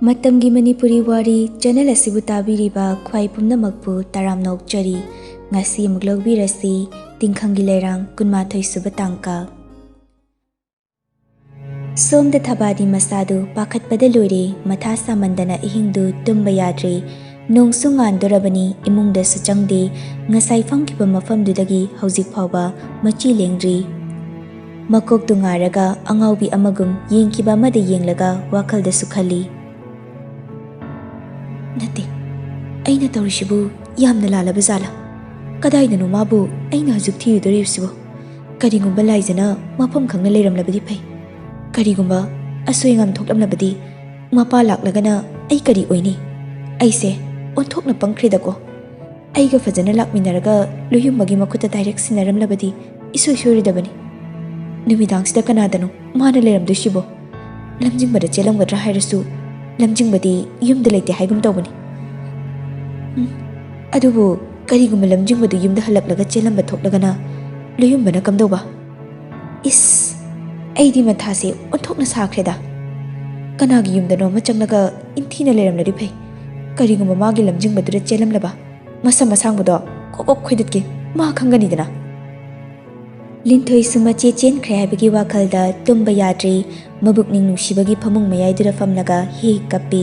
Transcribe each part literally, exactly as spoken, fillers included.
ꯃꯇꯝꯒꯤ ꯃꯅꯤꯄꯨꯔꯤ ꯋꯥꯔꯤ ꯆꯦꯅꯦꯜ ꯑꯁꯤꯕꯨ ꯇꯥꯕꯤꯔꯤꯕ ꯈ꯭ꯋꯥꯏ ꯄꯨꯝꯅꯃꯛꯄꯨ ꯇꯔꯥꯝꯅ ꯑꯣꯛꯆꯔꯤ꯫ ꯉꯁꯤ ꯑꯃꯨꯛ ꯂꯧꯕꯤꯔꯁꯤ ꯇꯤꯡꯈꯪꯒꯤ ꯂꯩꯔꯥꯡ ꯀꯨꯟꯃꯥꯊꯣꯏ ꯁꯨꯕ ꯇꯥꯡꯀꯛ꯫ ꯁꯣꯝꯗ ꯊꯕꯥꯗꯤ ꯃꯁꯥꯗꯨ ꯄꯥꯈꯠꯄꯗ ꯂꯣꯏꯔꯦ, ꯃꯊꯥ ꯁꯥꯃꯟꯗꯅ ꯑꯍꯤꯡꯗꯨ ꯇꯨꯝꯕ ꯌꯥꯗ꯭ꯔꯦ꯫ ꯅꯣꯡꯁꯨ ꯉꯥꯟꯗꯣꯔꯕꯅꯤ, ꯏꯃꯨꯡꯗꯁꯨ ꯆꯪꯗꯦ꯫ ꯉꯁꯥꯏ ꯐꯝꯈꯤꯕ ꯃꯐꯝꯗꯨꯗꯒꯤ ꯍꯧꯖꯤꯛ ꯐꯥꯎꯕ ꯃꯆꯤ ꯂꯦꯡꯗ꯭ꯔꯤ꯫ ꯃꯀꯣꯛꯇꯨ ꯉꯥꯔꯒ ꯑꯉꯥꯎꯕꯤ ꯑꯃꯒꯨꯝ ꯌꯦꯡꯈꯤꯕ ꯑꯃꯗ ꯌꯦꯡꯂꯒ ꯋꯥꯈꯜꯗꯁꯨ ꯈꯜꯂꯤ꯫ ꯅꯠꯇꯦ, ꯑꯩꯅ ꯇꯧꯔꯤꯁꯤꯕꯨ ꯌꯥꯝꯅ ꯂꯥꯜꯂꯕ ꯖꯥꯠꯂꯥ? ꯀꯗꯥꯏꯗꯅꯣ ꯃꯥꯕꯨ ꯑꯩꯅ ꯍꯧꯖꯤꯛ ꯊꯤꯔꯨꯗꯣꯔꯤꯕꯁꯤꯕꯣ? ꯀꯔꯤꯒꯨꯝꯕ ꯂꯥꯏꯖꯅ ꯃꯐꯝ ꯈꯪꯅ ꯂꯩꯔꯝꯂꯕꯗꯤ ꯐꯩ꯫ ꯀꯔꯤꯒꯨꯝꯕ ꯑꯁꯣꯏ ꯑꯉꯥꯝ ꯊꯣꯛꯂꯝꯂꯕꯗꯤ ꯃꯄꯥ ꯂꯥꯛꯂꯒꯅ ꯑꯩ ꯀꯔꯤ ꯑꯣꯏꯅꯤ? ꯑꯩꯁꯦ ꯑꯣꯟꯊꯣꯛꯅ ꯄꯪꯈ꯭ꯔꯦꯗꯀꯣ꯫ ꯑꯩꯒ ꯐꯖꯅ ꯂꯥꯛꯃꯤꯟꯅꯔꯒ ꯂꯨꯌꯨꯝꯕꯒꯤ ꯃꯈꯨꯠꯇ ꯗꯥꯏꯔꯦꯛ ꯁꯤꯟꯅꯔꯝꯂꯕꯗꯤ ꯏꯁꯣꯏ ꯁꯣꯏꯔꯣꯏꯗꯕꯅꯤ꯫ ꯅꯨꯃꯤꯗꯥꯡꯁꯤꯗ ꯀꯅꯥꯗꯅꯣ ꯃꯥꯅ ꯂꯩꯔꯝꯗꯣꯏꯁꯤꯕꯣ? ꯂꯝꯖꯤꯡꯕꯗ ꯆꯦꯜꯂꯝꯒꯗ꯭ꯔꯥ ꯍꯥꯏꯔꯁꯨ ꯂꯝꯖꯤꯡꯕꯗꯤ ꯌꯨꯝꯗ ꯂꯩꯇꯦ ꯍꯥꯏꯒꯨꯝ ꯇꯧꯕꯅꯤ꯫ ꯎꯝ, ꯑꯗꯨꯕꯨ ꯀꯔꯤꯒꯨꯝꯕ ꯂꯝꯖꯤꯡꯕꯗꯨ ꯌꯨꯝꯗ ꯍꯜꯂꯛꯂꯒ ꯆꯦꯜꯂꯝꯕ ꯊꯣꯛꯂꯒꯅ ꯂꯨꯌꯨꯝꯕꯅ ꯀꯝꯗꯧꯕ? ꯏꯁ, ꯑꯩꯗꯤ ꯃꯊꯥꯁꯦ ꯑꯣꯟꯊꯣꯛꯅ ꯁꯥꯈ꯭ꯔꯦꯗ꯫ ꯀꯅꯥꯒꯤ ꯌꯨꯝꯗꯅꯣ ꯑꯃ ꯆꯪꯂꯒ ꯏꯟꯊꯤꯅ ꯂꯩꯔꯝꯂꯗꯤ ꯐꯩ꯫ ꯀꯔꯤꯒꯨꯝꯕ ꯃꯥꯒꯤ ꯂꯝꯖꯤꯡꯕꯗꯨꯗ ꯆꯦꯜꯂꯝꯂꯕ? ꯃꯁꯝ ꯑꯁꯥꯡꯕꯗꯣ ꯀꯣꯛ ꯀꯣꯛ ꯈꯣꯏꯗꯠꯀꯦ, ꯃꯥ ꯈꯪꯒꯅꯤꯗꯅ꯫ ꯂꯤꯟꯊꯣꯏꯁꯨ ꯃꯆꯦ ꯆꯦꯟꯈ꯭ꯔꯦ ꯍꯥꯏꯕꯒꯤ ꯋꯥꯈꯜꯗ ꯇꯨꯝꯕ ꯌꯥꯗ꯭ꯔꯦ꯫ ꯃꯕꯨꯛꯅꯤꯡ ꯅꯨꯡꯁꯤꯕꯒꯤ ꯐꯃꯨꯡ ꯃꯌꯥꯏꯗꯨꯗ ꯐꯝꯂꯒ ꯍꯤ ꯍꯤ ꯀꯞꯄꯤ꯫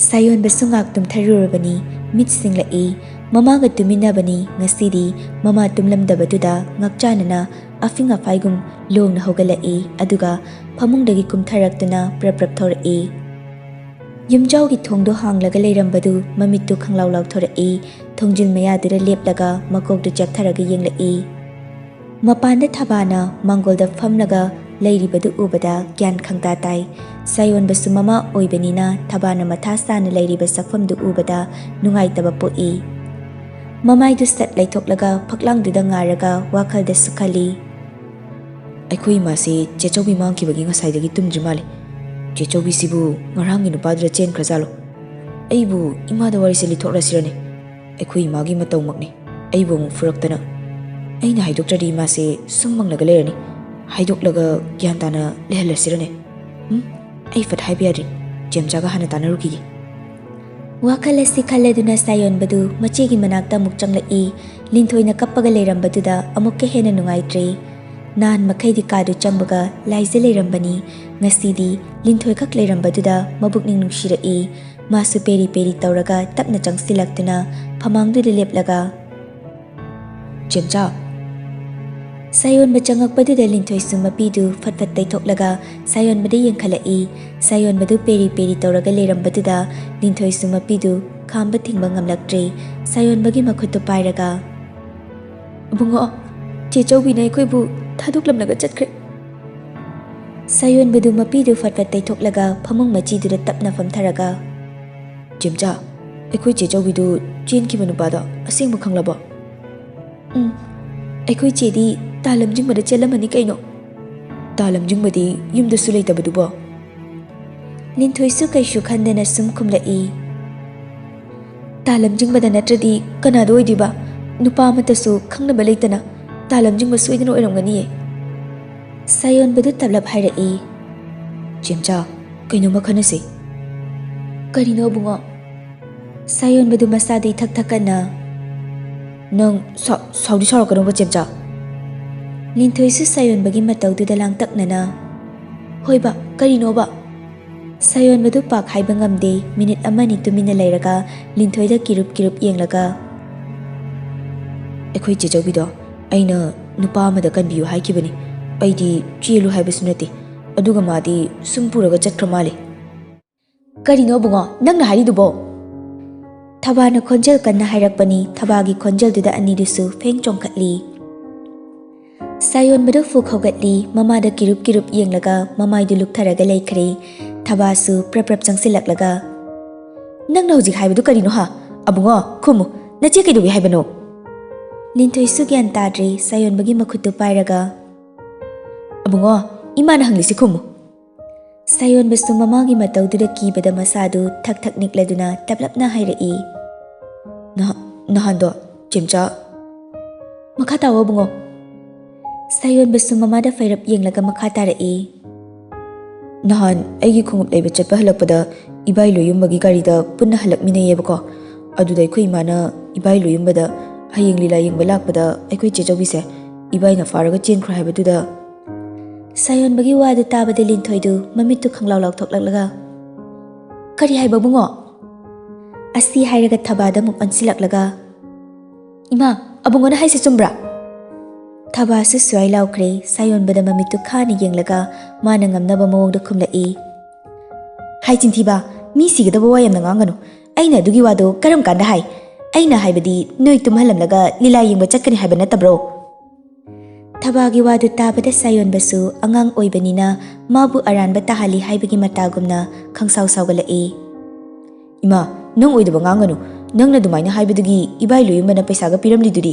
ꯁꯥꯌꯣꯟꯕꯁꯨ ꯉꯥꯛ ꯇꯨꯝꯊꯔꯨꯔꯕꯅꯤ꯫ ꯃꯤꯠ ꯁꯤꯡꯂꯛꯏ꯫ ꯃꯃꯥꯒ ꯇꯨꯃꯤꯟꯅꯕꯅꯤ꯫ ꯉꯁꯤꯗꯤ ꯃꯃꯥ ꯇꯨꯝꯂꯝꯗꯕꯗꯨꯗ ꯉꯥꯛꯆꯥꯅꯅ ꯑꯐꯤꯡ ꯑꯐꯥꯏꯒꯨꯝ ꯂꯣꯡꯅ ꯍꯧꯒꯠꯂꯛꯏ꯫ ꯑꯗꯨꯒ ꯐꯃꯨꯡꯗꯒꯤ ꯀꯨꯝꯊꯔꯛꯇꯨꯅ ꯄ꯭ꯔꯞ ꯄ꯭ꯔꯞ ꯊꯣꯔꯛꯏ꯫ ꯌꯨꯝꯖꯥꯎꯒꯤ ꯊꯣꯡꯗꯣ ꯍꯥꯡꯂꯒ ꯂꯩꯔꯝꯕꯗꯨ ꯃꯃꯤꯠꯇꯨ ꯈꯪꯂꯥꯎ ꯂꯥꯎꯊꯣꯔꯛꯏ꯫ ꯊꯣꯡꯖꯤꯜ ꯃꯌꯥꯗꯨꯗ ꯂꯦꯞꯂꯒ ꯃꯀꯣꯛꯇꯨ ꯆꯦꯞꯊꯔꯒ ꯌꯦꯡꯂꯛꯏ꯫ ꯃꯄꯥꯟꯗ ꯊꯕꯥꯅ ꯃꯥꯡꯒꯣꯜꯗ ꯐꯝꯂꯒ ꯂꯩꯔꯤꯕꯗꯨ ꯎꯕꯗ ꯒ꯭ꯌꯥꯟ ꯈꯪꯇꯥ ꯇꯥꯏ꯫ ꯁꯥꯌꯣꯟꯕꯁꯨ ꯃꯃꯥ ꯑꯣꯏꯕꯅꯤꯅ ꯊꯕꯥꯅ ꯃꯊꯥ ꯁꯥꯅ ꯂꯩꯔꯤꯕ ꯁꯛꯐꯝꯗꯨ ꯎꯕꯗ ꯅꯨꯡꯉꯥꯏꯇꯕ ꯄꯣꯛꯏ꯫ ꯃꯃꯥꯏꯗꯨ ꯁꯠ ꯂꯩꯊꯣꯛꯂꯒ ꯐꯛꯂꯥꯡꯗꯨꯗ ꯉꯥꯔꯒ ꯋꯥꯈꯜꯗꯁꯨ ꯈꯜꯂꯤ꯫ ꯑꯩꯈꯣꯏ ꯏꯃꯥꯁꯤ ꯆꯦꯆꯧꯕꯤ ꯃꯥꯡꯈꯤꯕꯒꯤ ꯉꯁꯥꯏꯗꯒꯤ ꯇꯨꯝꯗ꯭ꯔꯤ ꯃꯥꯜꯂꯦ꯫ ꯆꯦꯆꯧꯕꯤꯁꯤꯕꯨ ꯉꯔꯥꯡꯒꯤ ꯅꯨꯄꯥꯗꯨꯗ ꯆꯦꯟꯈ꯭ꯔꯖꯥꯠꯂꯣ? ꯑꯩꯕꯨ ꯏꯃꯥꯗ ꯋꯥꯔꯤꯁꯦ ꯂꯤꯊꯣꯛꯂꯁꯤꯔꯅꯦ? ꯑꯩꯈꯣꯏ ꯏꯃꯥꯒꯤ ꯃꯇꯧꯃꯛꯅꯤ꯫ ꯑꯩꯕꯨ ꯑꯃꯨꯛ ꯐꯨꯔꯛꯇꯅ꯫ ꯑꯩꯅ ꯍꯥꯏꯗꯣꯛꯇ꯭ꯔꯗꯤ ꯏꯃꯥꯁꯦ ꯁꯨꯝ ꯃꯪꯂꯒ ꯂꯩꯔꯅꯤ꯫ ꯍꯥꯏꯗꯣꯛꯂꯒ ꯒ꯭ꯌꯥꯟ ꯇꯥꯅ ꯂꯩꯍꯜꯂꯁꯤꯔꯅꯦ? ꯎꯝ? ꯑꯩ ꯐꯠ ꯍꯥꯏꯕ ꯌꯥꯗ꯭ꯔꯤ꯫ ꯆꯦꯝꯆꯥꯒ ꯍꯥꯟꯅ ꯇꯥꯟꯅꯔꯨꯈꯤꯒꯦ꯫ ꯋꯥꯈꯜ ꯑꯁꯤ ꯈꯜꯂꯗꯨꯅ ꯁꯥꯌꯣꯟꯕꯗꯨ ꯃꯆꯦꯒꯤ ꯃꯅꯥꯛꯇ ꯑꯃꯨꯛ ꯆꯪꯂꯛꯏ꯫ ꯂꯤꯟꯊꯣꯏꯅ ꯀꯞꯄꯒ ꯂꯩꯔꯝꯕꯗꯨꯗ ꯑꯃꯨꯛꯀ ꯍꯦꯟꯅ ꯅꯨꯡꯉꯥꯏꯇ꯭ꯔꯦ꯫ ꯅꯍꯥꯟ ꯃꯈꯩꯗꯤ ꯀꯥꯗꯨ ꯆꯪꯕꯒ ꯂꯥꯏꯖ ꯂꯩꯔꯝꯕꯅꯤ꯫ ꯉꯁꯤꯗꯤ ꯂꯤꯟꯊꯣꯏꯈꯛ ꯂꯩꯔꯝꯕꯗꯨꯗ ꯃꯕꯨꯛꯅꯤꯡ ꯅꯨꯡꯁꯤꯔꯛꯏ꯫ ꯃꯥꯁꯨ ꯄꯦꯔꯤ ꯄꯦꯔꯤ ꯇꯧꯔꯒ ꯇꯞꯅ ꯆꯪꯁꯤꯜꯂꯛꯇꯨꯅ ꯐꯃꯥꯡꯗꯨꯗ ꯂꯦꯞꯂꯒ, "ꯆꯦꯝꯆꯥ!" ꯁꯥꯌꯣꯟꯕ ꯆꯪꯉꯛꯄꯗꯨꯗ ꯂꯤꯟꯊꯣꯏꯁꯨ ꯃꯄꯤꯗꯨ ꯐꯠ ꯐꯠ ꯇꯩꯊꯣꯛꯂꯒ ꯁꯥꯌꯣꯟꯕꯗ ꯌꯦꯡꯈꯠꯂꯛꯏ꯫ ꯁꯥꯌꯣꯟꯕꯗꯨ ꯄꯦꯔꯤ ꯄꯦꯔꯤ ꯇꯧꯔꯒ ꯂꯩꯔꯝꯕꯗꯨꯗ ꯂꯤꯟꯊꯣꯏꯁꯨ ꯃꯄꯤꯗꯨ ꯈꯥꯝꯕ ꯊꯤꯡꯕ ꯉꯝꯂꯛꯇ꯭ꯔꯦ꯫ ꯁꯥꯌꯣꯟꯕꯒꯤ ꯃꯈꯨꯠꯇꯨ ꯄꯥꯏꯔꯒ, "ꯑꯕꯨꯡꯉꯣ, ꯆꯦ ꯆꯧꯕꯤꯅ ꯑꯩꯈꯣꯏꯕꯨ ꯊꯥꯗꯣꯛꯂꯝꯂꯒ ꯆꯠꯈ꯭ꯔꯦ꯫" ꯁꯥꯌꯣꯟꯕꯗꯨ ꯃꯄꯤꯗꯨ ꯐꯠ ꯐꯠ ꯇꯩꯊꯣꯛꯂꯒ ꯐꯃꯨꯡ ꯃꯆꯤꯗꯨꯗ ꯇꯞꯅ ꯐꯝꯊꯔꯒ, "ꯆꯦꯝꯆꯥ, ꯑꯩꯈꯣꯏ ꯆꯦ ꯆꯧꯕꯤꯗꯨ ꯆꯦꯟꯈꯤꯕ ꯅꯨꯄꯥꯗꯣ ꯑꯁꯦꯡꯕ ꯈꯪꯂꯕꯣ?" "ꯎꯝ, ꯑꯩꯈꯣꯏ ꯆꯦꯗꯤ ꯇꯥ ꯂꯝꯖꯤꯡꯕꯗ ꯆꯦꯜꯂꯝꯃꯅꯤ ꯀꯩꯅꯣ꯫" "ꯇꯥ ꯂꯝꯖꯤꯡꯕꯗꯤ ꯌꯨꯝꯗꯁꯨ ꯂꯩꯇꯕꯗꯨꯕꯣ?" ꯂꯤꯟꯊꯣꯏꯁꯨ ꯀꯩꯁꯨ ꯈꯟꯗꯅ ꯁꯨꯝ ꯈꯨꯝꯂꯛꯏ꯫ "ꯇꯥ ꯂꯝꯖꯤꯡꯕꯗ ꯅꯠꯇ꯭ꯔꯗꯤ ꯀꯅꯥꯗ ꯑꯣꯏꯗꯣꯏꯕ? ꯅꯨꯄꯥ ꯑꯃꯠꯇꯁꯨ ꯈꯪꯅꯕ ꯂꯩꯇꯅ ꯇꯥ ꯂꯝꯖꯤꯡꯕ ꯁꯣꯏꯗꯅ ꯑꯣꯏꯔꯝꯒꯅꯤꯌꯦ꯫" ꯁꯥꯌꯣꯟꯕꯗꯨ ꯇꯞꯂꯞ ꯍꯥꯏꯔꯛꯏ꯫ "ꯆꯦꯝꯆꯥ, ꯀꯩꯅꯣꯝꯃ ꯈꯟꯅꯁꯤ꯫" "ꯀꯔꯤꯅꯣ ꯑꯕꯨꯡꯉꯣ?" ꯁꯥꯌꯣꯟꯕꯗꯨ ꯃꯁꯥꯗ ꯏꯊꯛ ꯊꯛꯀꯠꯅ, "ꯅꯪ ꯁꯥ-, ꯁꯥꯎꯗꯤ ꯁꯥꯎꯔꯛꯀꯅꯣꯕ ꯆꯦꯝꯆꯥ꯫" ꯂꯤꯟꯊꯣꯏꯁꯨ ꯁꯥꯌꯣꯟꯕꯒꯤ ꯃꯇꯧꯗꯨꯗ ꯂꯥꯡꯇꯛꯅꯅ, "ꯍꯣꯏꯕ, ꯀꯔꯤꯅꯣꯕ?" ꯁꯥꯌꯣꯟꯕꯗꯨ ꯄꯥꯛ ꯍꯥꯏꯕ ꯉꯝꯗꯦ꯫ ꯃꯤꯅꯤꯠ ꯑꯃꯅꯤ ꯇꯨꯃꯤꯟꯅ ꯂꯩꯔꯒ ꯂꯤꯟꯊꯣꯏꯗ ꯀꯤꯔꯨꯞ ꯀꯤꯔꯨꯞ ꯌꯦꯡꯂꯒ, "ꯑꯩꯈꯣꯏ ꯆꯦꯆꯧꯕꯤꯗꯣ ꯑꯩꯅ ꯅꯨꯄꯥ ꯑꯃꯗ ꯀꯟꯕꯤꯌꯨ ꯍꯥꯏꯈꯤꯕꯅꯤ꯫ ꯑꯩꯗꯤ ꯆꯦꯜꯂꯨ ꯍꯥꯏꯕꯁꯨ ꯅꯠꯇꯦ꯫ ꯑꯗꯨꯒ ꯃꯥꯗꯤ ꯁꯨꯝ ꯄꯨꯔꯒ ꯆꯠꯈ꯭ꯔ ꯃꯥꯜꯂꯦ꯫" "ꯀꯔꯤꯅꯣ ꯑꯕꯨꯡꯉꯣ ꯅꯪꯅ ꯍꯥꯏꯔꯤꯗꯨꯕꯣ?" ꯊꯕꯥꯅ ꯈꯣꯟꯖꯦꯜ ꯀꯟꯅ ꯍꯥꯏꯔꯛꯄꯅꯤ꯫ ꯊꯕꯥꯒꯤ ꯈꯣꯟꯖꯦꯜꯗꯨꯗ ꯑꯅꯤꯗꯨꯁꯨ ꯐꯦꯡ ꯆꯣꯡꯈꯠꯂꯤ꯫ ꯁꯥꯌꯣꯟꯕꯗꯨ ꯐꯨꯛ ꯍꯧꯒꯠꯂꯤ꯫ ꯃꯃꯥꯗ ꯀꯤꯔꯨꯞ ꯀꯤꯔꯨꯞ ꯌꯦꯡꯂꯒ ꯃꯃꯥꯏꯗꯨ ꯂꯨꯛꯊꯔꯒ ꯂꯩꯈ꯭ꯔꯦ꯫ ꯊꯕꯥꯁꯨ ꯄ꯭ꯔꯞ ꯄ꯭ꯔꯞ ꯆꯪꯁꯤꯜꯂꯛꯂꯒ, "ꯅꯪꯅ ꯍꯧꯖꯤꯛ ꯍꯥꯏꯕꯗꯨ ꯀꯔꯤꯅꯣ ꯍꯥ? ꯑꯕꯨꯡꯉꯣ, ꯈꯨꯝꯃꯨ꯫ ꯅꯆꯦ ꯀꯩꯗꯧꯏ ꯍꯥꯏꯕꯅꯣ?" ꯂꯤꯟꯊꯣꯏꯁꯨ ꯒ꯭ꯌꯥꯟ ꯇꯥꯗ꯭ꯔꯦ꯫ ꯁꯥꯌꯣꯟꯕꯒꯤ ꯃꯈꯨꯠꯇꯨ ꯄꯥꯏꯔꯒ, "ꯑꯕꯨꯡꯉꯣ, ꯏꯃꯥꯅ ꯍꯪꯂꯤꯁꯤ ꯈꯨꯝꯃꯨ꯫" ꯁꯥꯌꯣꯟꯕꯁꯨ ꯃꯃꯥꯒꯤ ꯃꯇꯧꯗꯨꯗ ꯀꯤꯕꯗ ꯃꯁꯥꯗꯨ ꯊꯛ ꯊꯛ ꯅꯤꯛꯂꯗꯨꯅ ꯇꯞꯂꯞꯅ ꯍꯥꯏꯔꯛꯏ꯫ "ꯅꯍ-, ꯅꯍꯥꯟꯗꯣ, ꯆꯦꯝꯆꯥ꯫" "ꯃꯈꯥ ꯇꯥꯑꯣ ꯑꯕꯨꯡꯉꯣ꯫" ꯁꯥꯌꯣꯟꯕꯁꯨ ꯃꯃꯥꯗ ꯐꯩꯔꯞ ꯌꯦꯡꯂꯒ ꯃꯈꯥ ꯇꯥꯔꯛꯏ꯫ ꯅꯍꯥꯟ ꯑꯩꯒꯤ ꯈꯣꯡꯎꯞ ꯂꯩꯕ ꯆꯠꯄ ꯍꯜꯂꯛꯄꯗ ꯏꯕꯥꯏ ꯂꯣꯌꯨꯝꯕꯒꯤ ꯒꯥꯔꯤꯗ ꯄꯨꯟꯅ ꯍꯜꯂꯛꯃꯤꯟꯅꯩꯌꯦꯕꯀꯣ꯫ ꯑꯗꯨꯗ ꯑꯩꯈꯣꯏ ꯏꯃꯥꯅ ꯏꯕꯥꯏ ꯂꯣꯌꯨꯝꯕꯗ ꯍꯌꯦꯡ ꯂꯤꯂꯥ ꯌꯦꯡꯕ ꯂꯥꯛꯄꯗ ꯑꯩꯈꯣꯏ ꯆꯦ ꯆꯧꯕꯤꯁꯦ ꯏꯕꯥꯏꯅ ꯐꯥꯔꯒ ꯆꯦꯟꯈ꯭ꯔꯣ ꯍꯥꯏꯕꯗꯨꯗ꯫ ꯁꯥꯌꯣꯟꯕꯒꯤ ꯋꯥꯗꯨ ꯇꯥꯕꯗ ꯂꯤꯟꯊꯣꯏꯗꯨ ꯃꯃꯤꯠꯇꯨ ꯈꯪꯂꯥꯎ ꯂꯥꯎꯊꯣꯛꯂꯛꯂꯒ, "ꯀꯔꯤ ꯍꯥꯏꯕ, ꯕꯨꯡꯉꯣ?" ꯑꯁꯤ ꯍꯥꯏꯔꯒ ꯊꯕꯥꯗ ꯑꯃꯨꯛ ꯑꯣꯟꯁꯤꯜꯂꯛꯂꯒ, "ꯏꯃꯥ, ꯑꯕꯨꯡꯉꯣꯅ ꯍꯥꯏꯁꯦ ꯆꯨꯝꯕ꯭ꯔꯥ?" ꯊꯕꯥꯁꯨ ꯁ꯭ꯋꯥꯏ ꯂꯥꯎꯈ꯭ꯔꯦ꯫ ꯁꯥꯌꯣꯟꯕꯗ ꯃꯃꯤꯠꯇꯨ ꯈꯥꯅ ꯌꯦꯡꯂꯒ ꯃꯥꯅ ꯉꯝꯅꯕ ꯃꯑꯣꯡꯗ ꯈꯨꯝꯂꯛꯏ꯫ "ꯍꯥꯏ ꯆꯤꯟꯊꯤꯕ, ꯃꯤ ꯁꯤꯒꯗꯕ ꯋꯥ ꯌꯥꯝꯅ ꯉꯥꯡꯒꯅꯨ꯫ ꯑꯩꯅ ꯑꯗꯨꯒꯤ ꯋꯥꯗꯣ ꯀꯔꯝ ꯀꯥꯟꯗ ꯍꯥꯏ? ꯑꯩꯅ ꯍꯥꯏꯕꯗꯤ ꯅꯣꯏ ꯇꯨꯝꯍꯜꯂꯝꯂꯒ ꯂꯤꯂꯥ ꯌꯦꯡꯕ ꯆꯠꯀꯅꯤ ꯍꯥꯏꯕ ꯅꯠꯇꯕ꯭ꯔꯣ?" ꯊꯕꯥꯒꯤ ꯋꯥꯗꯨ ꯇꯥꯕꯗ ꯁꯥꯌꯣꯟꯕꯁꯨ ꯑꯉꯥꯡ ꯑꯣꯏꯕꯅꯤꯅ ꯃꯥꯕꯨ ꯑꯔꯥꯟꯕ ꯇꯥꯍꯜꯂꯤ ꯍꯥꯏꯕꯒꯤ ꯃꯇꯥꯒꯨꯝꯅ ꯈꯪꯁꯥꯎ ꯁꯥꯎꯒꯠꯂꯛꯏ꯫ "ꯏꯃꯥ, ꯅꯪ ꯑꯣꯏꯗꯕ ꯉꯥꯡꯒꯅꯨ꯫ ꯅꯪꯅ ꯑꯗꯨꯃꯥꯏꯅ ꯍꯥꯏꯕꯗꯨꯒꯤ ꯏꯕꯥꯏ ꯂꯣꯌꯨꯝꯕꯅ ꯄꯩꯁꯥꯒ ꯄꯤꯔꯝꯂꯤꯗꯨꯗꯤ꯫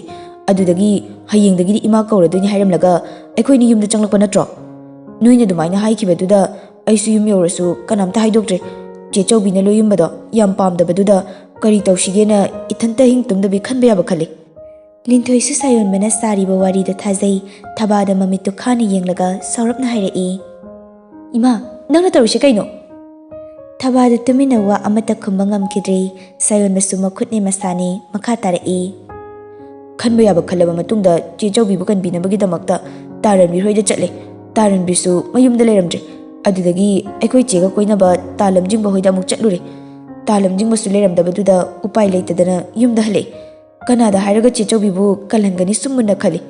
ꯑꯗꯨꯗꯒꯤ ꯍꯌꯦꯡꯗꯒꯤꯗꯤ ꯏꯃꯥ ꯀꯧꯔꯗꯣꯏꯅꯤ ꯍꯥꯏꯔꯝꯂꯒ ꯑꯩꯈꯣꯏꯅꯤ ꯌꯨꯝꯗ ꯆꯪꯂꯛꯄ ꯅꯠꯇ꯭ꯔꯣ? ꯅꯣꯏꯅ ꯑꯗꯨꯃꯥꯏꯅ ꯍꯥꯏꯈꯤꯕꯗꯨꯗ ꯑꯩꯁꯨ ꯌꯨꯝ ꯌꯧꯔꯁꯨ ꯀꯅꯥꯝꯇ ꯍꯥꯏꯗꯣꯛꯇ꯭ꯔꯦ꯫ ꯆꯦ ꯆꯧꯕꯤꯅ ꯂꯣꯌꯨꯝꯕꯗꯣ ꯌꯥꯝ ꯄꯥꯝꯗꯕꯗꯨꯗ ꯀꯔꯤ ꯇꯧꯁꯤꯒꯦꯅ ꯏꯊꯟꯇ ꯑꯍꯤꯡ ꯇꯨꯝꯗꯕꯤ ꯈꯟꯕ ꯌꯥꯕ ꯈꯜꯂꯤ꯫" ꯂꯤꯟꯊꯣꯏꯁꯨ ꯁꯥꯌꯣꯟꯕꯅ ꯁꯥꯔꯤꯕ ꯋꯥꯔꯤꯗꯨ ꯊꯥꯖꯩ꯫ ꯊꯕꯥꯗ ꯃꯃꯤꯠꯇꯨ ꯈꯥꯅ ꯌꯦꯡꯂꯒ ꯁꯥꯎꯔꯞꯅ ꯍꯥꯏꯔꯛꯏ, "ꯏꯃꯥ, ꯅꯪꯅ ꯇꯧꯔꯤꯁꯦ ꯀꯩꯅꯣ?" ꯊꯕꯥꯗꯨ ꯇꯨꯃꯤꯟꯅ ꯋꯥ ꯑꯃꯠꯇ ꯈꯨꯝꯕ ꯉꯝꯈꯤꯗ꯭ꯔꯦ꯫ ꯁꯥꯌꯣꯟꯕꯁꯨ ꯃꯈꯨꯠꯅꯦ ꯃꯁꯥꯅꯦ ꯃꯈꯥ ꯇꯥꯔꯛꯏ꯫ "ꯈꯟꯕ ꯌꯥꯕ ꯈꯜꯂꯕ ꯃꯇꯨꯡꯗ ꯆꯦ ꯆꯧꯕꯤꯕꯨ ꯀꯟꯕꯤꯅꯕꯒꯤꯗꯃꯛꯇ ꯇꯥꯔꯟꯕꯤ ꯍꯣꯏꯗ ꯆꯠꯂꯦ꯫ ꯇꯥꯔꯟꯕꯤꯁꯨ ꯃꯌꯨꯝꯗ ꯂꯩꯔꯝꯗ꯭ꯔꯦ꯫ ꯑꯗꯨꯗꯒꯤ ꯑꯩꯈꯣꯏ ꯆꯦꯒ ꯀꯣꯏꯅꯕ ꯇꯥ ꯂꯝꯖꯤꯡꯕ ꯍꯣꯏꯗ ꯑꯃꯨꯛ ꯆꯠꯂꯨꯔꯦ꯫ ꯇꯥ ꯂꯝꯖꯤꯡꯕꯁꯨ ꯂꯩꯔꯝꯗꯕꯗꯨꯗ ꯎꯄꯥꯏ ꯂꯩꯇꯗꯅ ꯌꯨꯝꯗ ꯍꯜꯂꯛꯑꯦ꯫ ꯀꯅꯥꯗ ꯍꯥꯏꯔꯒ ꯆꯦ ꯆꯧꯕꯤꯕꯨ ꯀꯜꯍꯟꯒꯅꯤ ꯁꯨꯝ ꯃꯨꯟꯅ ꯈꯜꯂꯤ꯫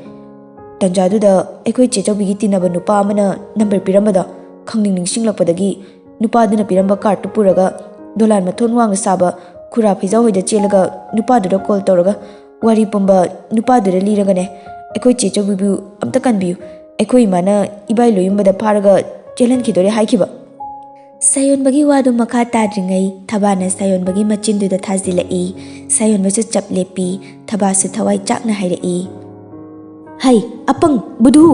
ꯇꯟꯖꯥꯗꯨꯗ ꯑꯩꯈꯣꯏ ꯆꯦ ꯆꯧꯕꯤꯒꯤ ꯇꯤꯟꯅꯕ ꯅꯨꯄꯥ ꯑꯃꯅ ꯅꯝꯕꯔ ꯄꯤꯔꯝꯕꯗꯣ ꯈꯪꯅꯤꯡ ꯅꯤꯡꯁꯤꯡꯂꯛꯄꯗꯒꯤ ꯅꯨꯄꯥꯗꯨꯅ ꯄꯤꯔꯝꯕ ꯀꯥꯔꯠꯇꯨ ꯄꯨꯔꯒ ꯗꯣꯂꯥꯟ ꯃꯊꯣꯟ ꯋꯥꯡꯅ ꯁꯥꯕ ꯈꯨꯔꯥ ꯐꯩꯖꯥꯎ ꯍꯣꯏꯗ ꯆꯦꯜꯂꯒ ꯅꯨꯄꯥꯗꯨꯗ ꯀꯣꯜ ꯇꯧꯔꯒ ꯋꯥꯔꯤ ꯄꯨꯝꯕ ꯅꯨꯄꯥꯗꯨꯗ ꯂꯤꯔꯒꯅꯦ, ꯑꯩꯈꯣꯏ ꯆꯦ ꯆꯧꯕꯤꯕꯨ ꯑꯝꯇ ꯀꯟꯕꯤꯌꯨ, ꯑꯩꯈꯣꯏ ꯏꯃꯥꯅ ꯏꯕꯥꯏ ꯂꯣꯌꯨꯝꯕꯗ ꯐꯥꯔꯒ ꯆꯦꯜꯍꯟꯈꯤꯗꯣꯔꯦ ꯍꯥꯏꯈꯤꯕ꯫ ꯁꯥꯌꯣꯟꯕꯒꯤ ꯋꯥꯗꯨ ꯃꯈꯥ ꯇꯥꯗ꯭ꯔꯤꯉꯩ ꯊꯕꯥꯅ ꯁꯥꯌꯣꯟꯕꯒꯤ ꯃꯆꯤꯟꯗꯨꯗ ꯊꯥꯖꯤꯜꯂꯛꯏ꯫ ꯁꯥꯌꯣꯟꯕꯁꯨ ꯆꯞ ꯂꯦꯞꯄꯤ꯫ ꯊꯕꯥꯁꯨ ꯊꯋꯥꯏ ꯆꯥꯛꯅ ꯍꯥꯏꯔꯛꯏ, "ꯍꯩ, ꯑꯄꯪ, ꯕꯨꯙꯨ!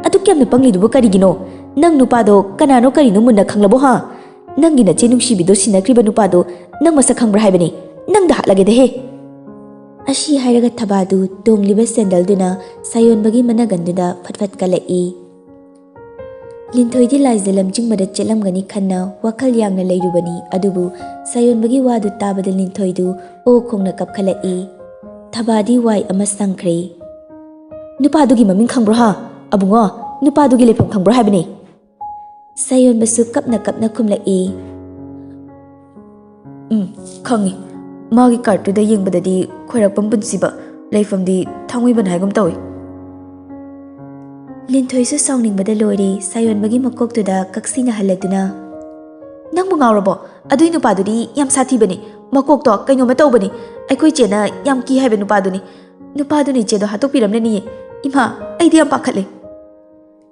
ꯑꯗꯨꯛ ꯌꯥꯝꯅ ꯄꯪꯂꯤꯗꯨꯕꯨ ꯀꯔꯤꯒꯤꯅꯣ? ꯅꯪ ꯅꯨꯄꯥꯗꯣ ꯀꯅꯥꯅꯣ ꯀꯔꯤꯅꯣ ꯃꯨꯟꯅ ꯈꯪꯂꯕꯣ, ꯍꯥ? ꯅꯪꯒꯤ ꯅꯆꯦ ꯅꯨꯡꯁꯤꯕꯤꯗꯣ ꯁꯤꯟꯅꯈ꯭ꯔꯤꯕ ꯅꯨꯄꯥꯗꯣ ꯅꯪ ꯃꯁꯛ ꯈꯪꯕ꯭ꯔꯥ ꯍꯥꯏꯕꯅꯤ? ꯅꯪꯗ ꯍꯥꯠꯂꯒꯦꯗꯍꯦ!" ꯑꯁꯤ ꯍꯥꯏꯔꯒ ꯊꯕꯥꯗꯨ ꯇꯣꯡꯂꯤꯕ ꯁꯦꯟꯗꯜꯗꯨꯅ ꯁꯥꯌꯣꯟꯕꯒꯤ ꯃꯅꯒꯟꯗꯨꯗ ꯐꯠ ꯐꯠ ꯀꯜꯂꯛꯏ꯫ ꯂꯤꯟꯊꯣꯏꯗꯤ ꯂꯥꯏꯖ ꯂꯝꯖꯤꯡꯕꯗ ꯆꯦꯜꯂꯝꯒꯅꯤ ꯈꯟꯅ ꯋꯥꯈꯜ ꯌꯥꯡꯅ ꯂꯩꯔꯨꯕꯅꯤ, ꯑꯗꯨꯕꯨ ꯁꯥꯌꯣꯟꯕꯒꯤ ꯋꯥꯗꯨ ꯇꯥꯕꯗ ꯂꯤꯟꯊꯣꯏꯗꯨ ꯑꯣ ꯈꯣꯡꯅ ꯀꯞꯈꯠꯂꯛꯏ꯫ ꯊꯕꯥꯗꯤ ꯋꯥꯏ ꯑꯃ ꯁꯪꯈ꯭ꯔꯦ꯫ "ꯅꯨꯄꯥꯗꯨꯒꯤ ꯃꯃꯤꯡ ꯈꯪꯕ꯭ꯔꯣ ꯍꯥ? ꯑꯕꯨꯡꯉꯣ, ꯅꯨꯄꯥꯗꯨꯒꯤ ꯂꯩꯐꯝ ꯈꯪꯕ꯭ꯔꯣ ꯍꯥꯏꯕꯅꯤ?" ꯁꯥꯌꯣꯟꯕꯁꯨ ꯀꯞꯅ ꯀꯞꯅ ꯈꯨꯝꯂꯛꯏ꯫ "ꯎꯝ, ꯈꯪꯉꯤ꯫ ꯃꯥꯒꯤ ꯀꯥꯔꯠꯇꯨꯗ ꯌꯦꯡꯕꯗꯗꯤ ꯈꯣꯏꯔꯥꯛꯄꯝ ꯄꯨꯟꯁꯤꯕ, ꯂꯩꯐꯝꯗꯤ ꯊꯥꯡꯃꯩꯕꯟ ꯍꯥꯏꯒꯨꯝ ꯇꯧꯏ꯫" ꯂꯤꯟꯊꯣꯏꯁꯨ ꯁꯥꯎꯅꯤꯡꯕꯗ ꯂꯣꯏꯔꯦ꯫ ꯁꯥꯌꯣꯟꯕꯒꯤ ꯃꯀꯣꯛꯇꯨꯗ ꯀꯛꯁꯤꯅ ꯍꯜꯂꯗꯨꯅ, "ꯅꯪꯕꯨ ꯉꯥꯎꯔꯕꯣ? ꯑꯗꯨꯏ ꯅꯨꯄꯥꯗꯨꯗꯤ ꯌꯥꯝ ꯁꯥꯊꯤꯕꯅꯤ꯫ ꯃꯀꯣꯛꯇꯣ ꯀꯩꯅꯣꯝꯃ ꯇꯧꯕꯅꯤ꯫ ꯑꯩꯈꯣꯏ ꯆꯦꯅ ꯌꯥꯝ ꯀꯤ ꯍꯥꯏꯕ ꯅꯨꯄꯥꯗꯨꯅꯤ꯫ ꯅꯨꯄꯥꯗꯨꯅ ꯏꯆꯦꯗꯣ ꯍꯥꯠꯇꯣꯛꯄꯤꯔꯝꯂꯅꯤꯌꯦ꯫ ꯏꯃꯥ, ꯑꯩꯗꯤ ꯌꯥꯝ ꯄꯥꯈꯠꯂꯦ꯫"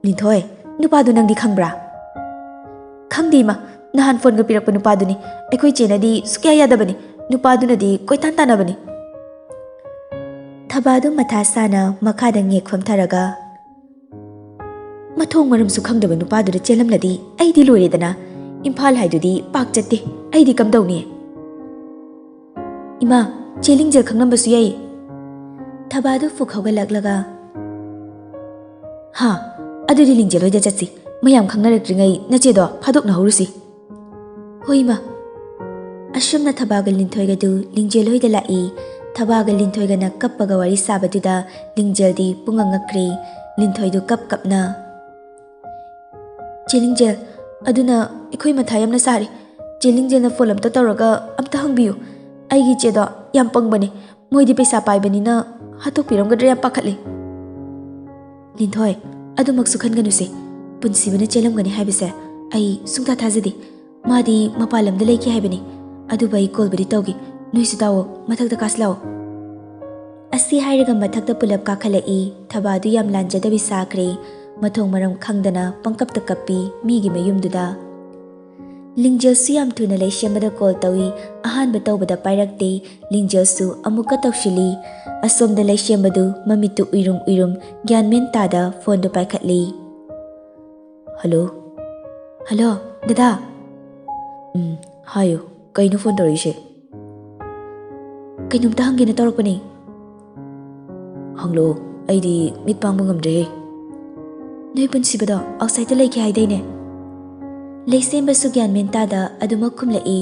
"ꯂꯤꯟꯊꯣꯏ, ꯅꯨꯄꯥꯗꯨ ꯅꯪꯗꯤ ꯈꯪꯕ꯭ꯔꯥ?" "ꯈꯪꯗꯦ ꯏꯃꯥ, ꯅꯍꯥꯟ ꯐꯣꯟꯒ ꯄꯤꯔꯛꯄ ꯅꯨꯄꯥꯗꯨꯅꯤ꯫ ꯑꯩꯈꯣꯏ ꯆꯦꯅꯗꯤ ꯁꯨꯛꯌꯥ ꯌꯥꯗꯕꯅꯤ꯫ ꯅꯨꯄꯥꯗꯨꯅꯗꯤ ꯀꯣꯏꯇꯥꯟ ꯇꯥꯟꯅꯕꯅꯤ꯫" ꯊꯕꯥꯗꯨ ꯃꯊꯥ ꯁꯥꯅ ꯃꯈꯥꯗ ꯉꯦꯛ ꯐꯝꯊꯔꯒ, "ꯃꯊꯣꯡ ꯃꯔꯝꯁꯨ ꯈꯪꯗꯕ ꯅꯨꯄꯥꯗꯨꯗ ꯆꯦꯜꯂꯝꯂꯗꯤ ꯑꯩꯗꯤ ꯂꯣꯏꯔꯦꯗꯅ꯫ ꯏꯝꯐꯥꯜ ꯍꯥꯏꯗꯨꯗꯤ ꯄꯥꯛ ꯆꯠꯇꯦ꯫ ꯑꯩꯗꯤ ꯀꯝꯗꯧꯅꯤ?" "ꯏꯃꯥ, ꯆꯦ ꯂꯤꯡꯖꯦꯜ ꯈꯪꯂꯝꯕꯁꯨ ꯌꯥꯏ꯫" ꯊꯕꯥꯗꯨ ꯐꯨꯛ ꯍꯧꯒꯠꯂꯛꯂꯒ, "ꯍꯥ, ꯑꯗꯨꯗꯤ ꯂꯤꯡꯖꯦꯜ ꯍꯣꯏꯗ ꯆꯠꯁꯤ꯫ ꯃꯌꯥꯝ ꯈꯪꯅꯔꯛꯇ꯭ꯔꯤꯉꯩ ꯅꯆꯦꯗꯣ ꯐꯥꯗꯣꯛꯅꯍꯧꯔꯨꯁꯤ꯫" "ꯍꯣꯏ, ꯏꯃꯥ꯫" ꯑꯁꯨꯝꯅ ꯊꯕꯥꯒ ꯂꯤꯟꯊꯣꯏꯒꯗꯨ ꯂꯤꯡꯖꯦꯜ ꯍꯣꯏꯗ ꯂꯥꯛꯏ꯫ ꯊꯕꯥꯒ ꯂꯤꯟꯊꯣꯏꯒꯅ ꯀꯞꯄꯒ ꯋꯥꯔꯤ ꯁꯥꯕꯗꯨꯗ ꯂꯤꯡꯖꯦꯜꯗꯤ ꯄꯨꯡꯉꯛ ꯉꯛꯈ꯭ꯔꯦ꯫ ꯂꯤꯟꯊꯣꯏꯗꯨ ꯀꯞ ꯀꯞꯅ, "ꯆꯦ ꯂꯤꯡꯖꯦꯜ, ꯑꯗꯨꯅ ꯑꯩꯈꯣꯏ ꯃꯊꯥ ꯌꯥꯝꯅ ꯁꯥꯔꯦ꯫ ꯆꯦ ꯂꯤꯡꯖꯦꯜꯅ ꯐꯣꯟ ꯑꯝꯇ ꯇꯧꯔꯒ ꯑꯝꯇ ꯍꯪꯕꯤꯌꯨ꯫ ꯑꯩꯒꯤ ꯏꯆꯦꯗꯣ ꯌꯥꯝ ꯄꯪꯕꯅꯦ꯫ ꯃꯣꯏꯗꯤ ꯄꯩꯁꯥ ꯄꯥꯏꯕꯅꯤꯅ ꯍꯥꯠꯇꯣꯛꯄꯤꯔꯝꯒꯗ꯭ꯔꯥ ꯌꯥꯝ ꯄꯥꯈꯠꯂꯦ꯫" "ꯂꯤꯟꯊꯣꯏ, ꯑꯗꯨꯃꯛꯁꯨ ꯈꯟꯒꯅꯨꯁꯦ꯫ ꯄꯨꯟꯁꯤꯕꯅ ꯆꯦꯜꯂꯝꯒꯅꯤ ꯍꯥꯏꯕꯁꯦ ꯑꯩ ꯁꯨꯡꯊꯥ ꯊꯥꯖꯗꯦ꯫ ꯃꯥꯗꯤ ꯃꯄꯥꯟ ꯂꯝꯗ ꯂꯩꯈꯤ ꯍꯥꯏꯕꯅꯤ꯫ ꯑꯗꯨꯕꯨ ꯑꯩ ꯀꯣꯜꯕꯨꯗꯤ ꯇꯧꯒꯦ꯫ ꯅꯣꯏꯁꯨ ꯇꯥꯎꯑꯣ, ꯃꯊꯛꯇ ꯀꯥꯁꯤ ꯂꯥꯛꯑꯣ꯫" ꯑꯁꯤ ꯍꯥꯏꯔꯒ ꯃꯊꯛꯇ ꯄꯨꯂꯞ ꯀꯥꯈꯠꯂꯛꯏ꯫ ꯊꯕꯥꯗꯨ ꯌꯥꯝ ꯂꯥꯟꯖꯗꯕꯤ ꯁꯥꯈ꯭ꯔꯦ꯫ ꯃꯊꯣꯡ ꯃꯔꯝ ꯈꯪꯗꯅ ꯄꯪꯀꯞꯇ ꯀꯞꯄꯤ ꯃꯤꯒꯤ ꯃꯌꯨꯝꯗꯨꯗ꯫ ꯂꯤꯡꯖꯦꯜꯁꯨ ꯌꯥꯝ ꯊꯨꯅ ꯂꯩꯁꯦꯝꯕꯗ ꯀꯣꯜ ꯇꯧꯏ꯫ ꯑꯍꯥꯟꯕ ꯇꯧꯕꯗ ꯄꯥꯏꯔꯛꯇꯦ꯫ ꯂꯤꯡꯖꯦꯜꯁꯨ ꯑꯃꯨꯛꯀ ꯇꯧꯁꯤꯜꯂꯤ꯫ ꯑꯁꯣꯝꯗ ꯂꯩꯁꯦꯝꯕꯗꯨ ꯃꯃꯤꯠꯇꯨ ꯎꯏꯔꯨꯝ ꯎꯏꯔꯨꯝ ꯒ꯭ꯌꯥꯟ ꯃꯦꯟ ꯇꯥꯗ ꯐꯣꯟꯗꯨ ꯄꯥꯏꯈꯠꯂꯤ꯫ "ꯍꯜꯂꯣ꯫" "ꯍꯜꯂꯣ, ꯗꯗꯥ꯫" "ꯎꯝ, ꯍꯥꯏꯌꯨ꯫ ꯀꯩꯅꯣ ꯐꯣꯟ ꯇꯧꯔꯛꯏꯁꯦ?" "ꯀꯩꯅꯣꯝꯇ ꯍꯪꯒꯦꯅ ꯇꯧꯔꯛꯄꯅꯦ꯫" "ꯍꯪꯂꯛꯑꯣ, ꯑꯩꯗꯤ ꯃꯤꯠ ꯄꯥꯡꯕ ꯉꯝꯗ꯭ꯔꯦꯍꯦ꯫" "ꯅꯣꯏ ꯄꯨꯟꯁꯤꯕꯗꯣ ꯑꯥꯎꯠꯁꯥꯏꯗꯇ ꯂꯩꯈꯤ ꯍꯥꯏꯗꯥꯏꯅꯦ?" ꯂꯩꯁꯦꯝꯕꯁꯨ ꯒ꯭ꯌꯥꯟ ꯃꯦꯟ ꯇꯥꯗ ꯑꯗꯨꯃꯛ ꯈꯨꯝꯂꯛꯏ꯫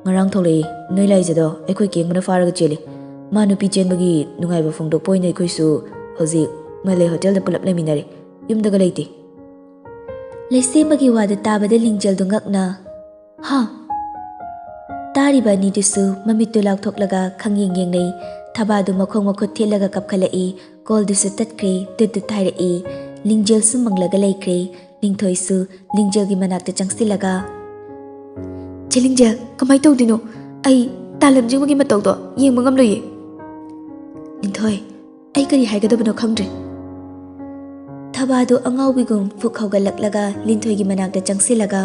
"ꯉꯔꯥꯡ ꯊꯣꯛꯂꯛꯏ꯫ ꯅꯣꯏ ꯂꯥꯏꯖꯗꯣ ꯑꯩꯈꯣꯏ ꯀꯦꯡꯕꯅ ꯐꯥꯔꯒ ꯆꯦꯜꯂꯤ꯫ ꯃꯥ ꯅꯨꯄꯤ ꯆꯦꯟꯕꯒꯤ ꯅꯨꯡꯉꯥꯏꯕ ꯐꯣꯡꯗꯣꯛꯄ ꯑꯣꯏꯅ ꯑꯩꯈꯣꯏꯁꯨ ꯍꯧꯖꯤꯛ ꯃꯂꯩ ꯍꯣꯇꯦꯜꯗ ꯄꯨꯂꯞ ꯂꯩꯃꯤꯟꯅꯔꯦ꯫ ꯌꯨꯝꯗꯒ ꯂꯩꯇꯦ꯫" ꯂꯩꯁꯦꯝꯕꯒꯤ ꯋꯥꯗꯨ ꯇꯥꯕꯗ ꯂꯤꯡꯖꯦꯜꯗꯨ ꯉꯛꯅ, "ꯍꯥ?" ꯇꯥꯔꯤꯕ ꯑꯅꯤꯗꯨꯁꯨ ꯃꯃꯤꯠꯇꯨ ꯂꯥꯎꯊꯣꯛꯂꯒ ꯈꯪꯌꯦꯡ ꯌꯦꯡꯅꯩ꯫ ꯊꯕꯥꯗꯨ ꯃꯈꯣꯡ ꯃꯈꯨꯠ ꯊꯦꯠꯂꯒ ꯀꯞꯈꯠꯂꯛꯏ꯫ ꯀꯣꯜꯗꯨꯁꯨ ꯇꯠꯈ꯭ꯔꯦ꯫ ꯇꯨꯠ ꯇꯨꯠ ꯍꯥꯏꯔꯛꯏ꯫ ꯂꯤꯡꯖꯦꯜꯁꯨ ꯃꯪꯂꯒ ꯂꯩꯈ꯭ꯔꯦ꯫ ꯂꯤꯡꯊꯣꯏꯁꯨ ꯂꯤꯡꯖꯦꯜꯒꯤ ꯃꯅꯥꯛꯇ ꯆꯪꯁꯤꯜꯂꯒ, "ꯆꯦ ꯂꯤꯡꯖꯦꯜ, ꯀꯃꯥꯏ ꯇꯧꯗꯣꯏꯅꯣ? ꯑꯩ ꯇꯥꯂꯝꯖꯤꯡꯕꯒꯤ ꯃꯇꯧꯗꯣ ꯌꯦꯡꯕ ꯉꯝꯂꯣꯏꯌꯦ꯫" "ꯂꯤꯡꯊꯣꯏ, ꯑꯩ ꯀꯔꯤ ꯍꯥꯏꯒꯗꯕꯅꯣ ꯈꯪꯗ꯭ꯔꯦ꯫" ꯊꯕꯥꯗꯨ ꯑꯉꯥꯎꯕꯤꯒꯨꯝ ꯐꯨꯛ ꯍꯧꯒꯠꯂꯛꯂꯒ ꯂꯤꯟꯊꯣꯏꯒꯤ ꯃꯅꯥꯛꯇ ꯆꯪꯁꯤꯜꯂꯒ,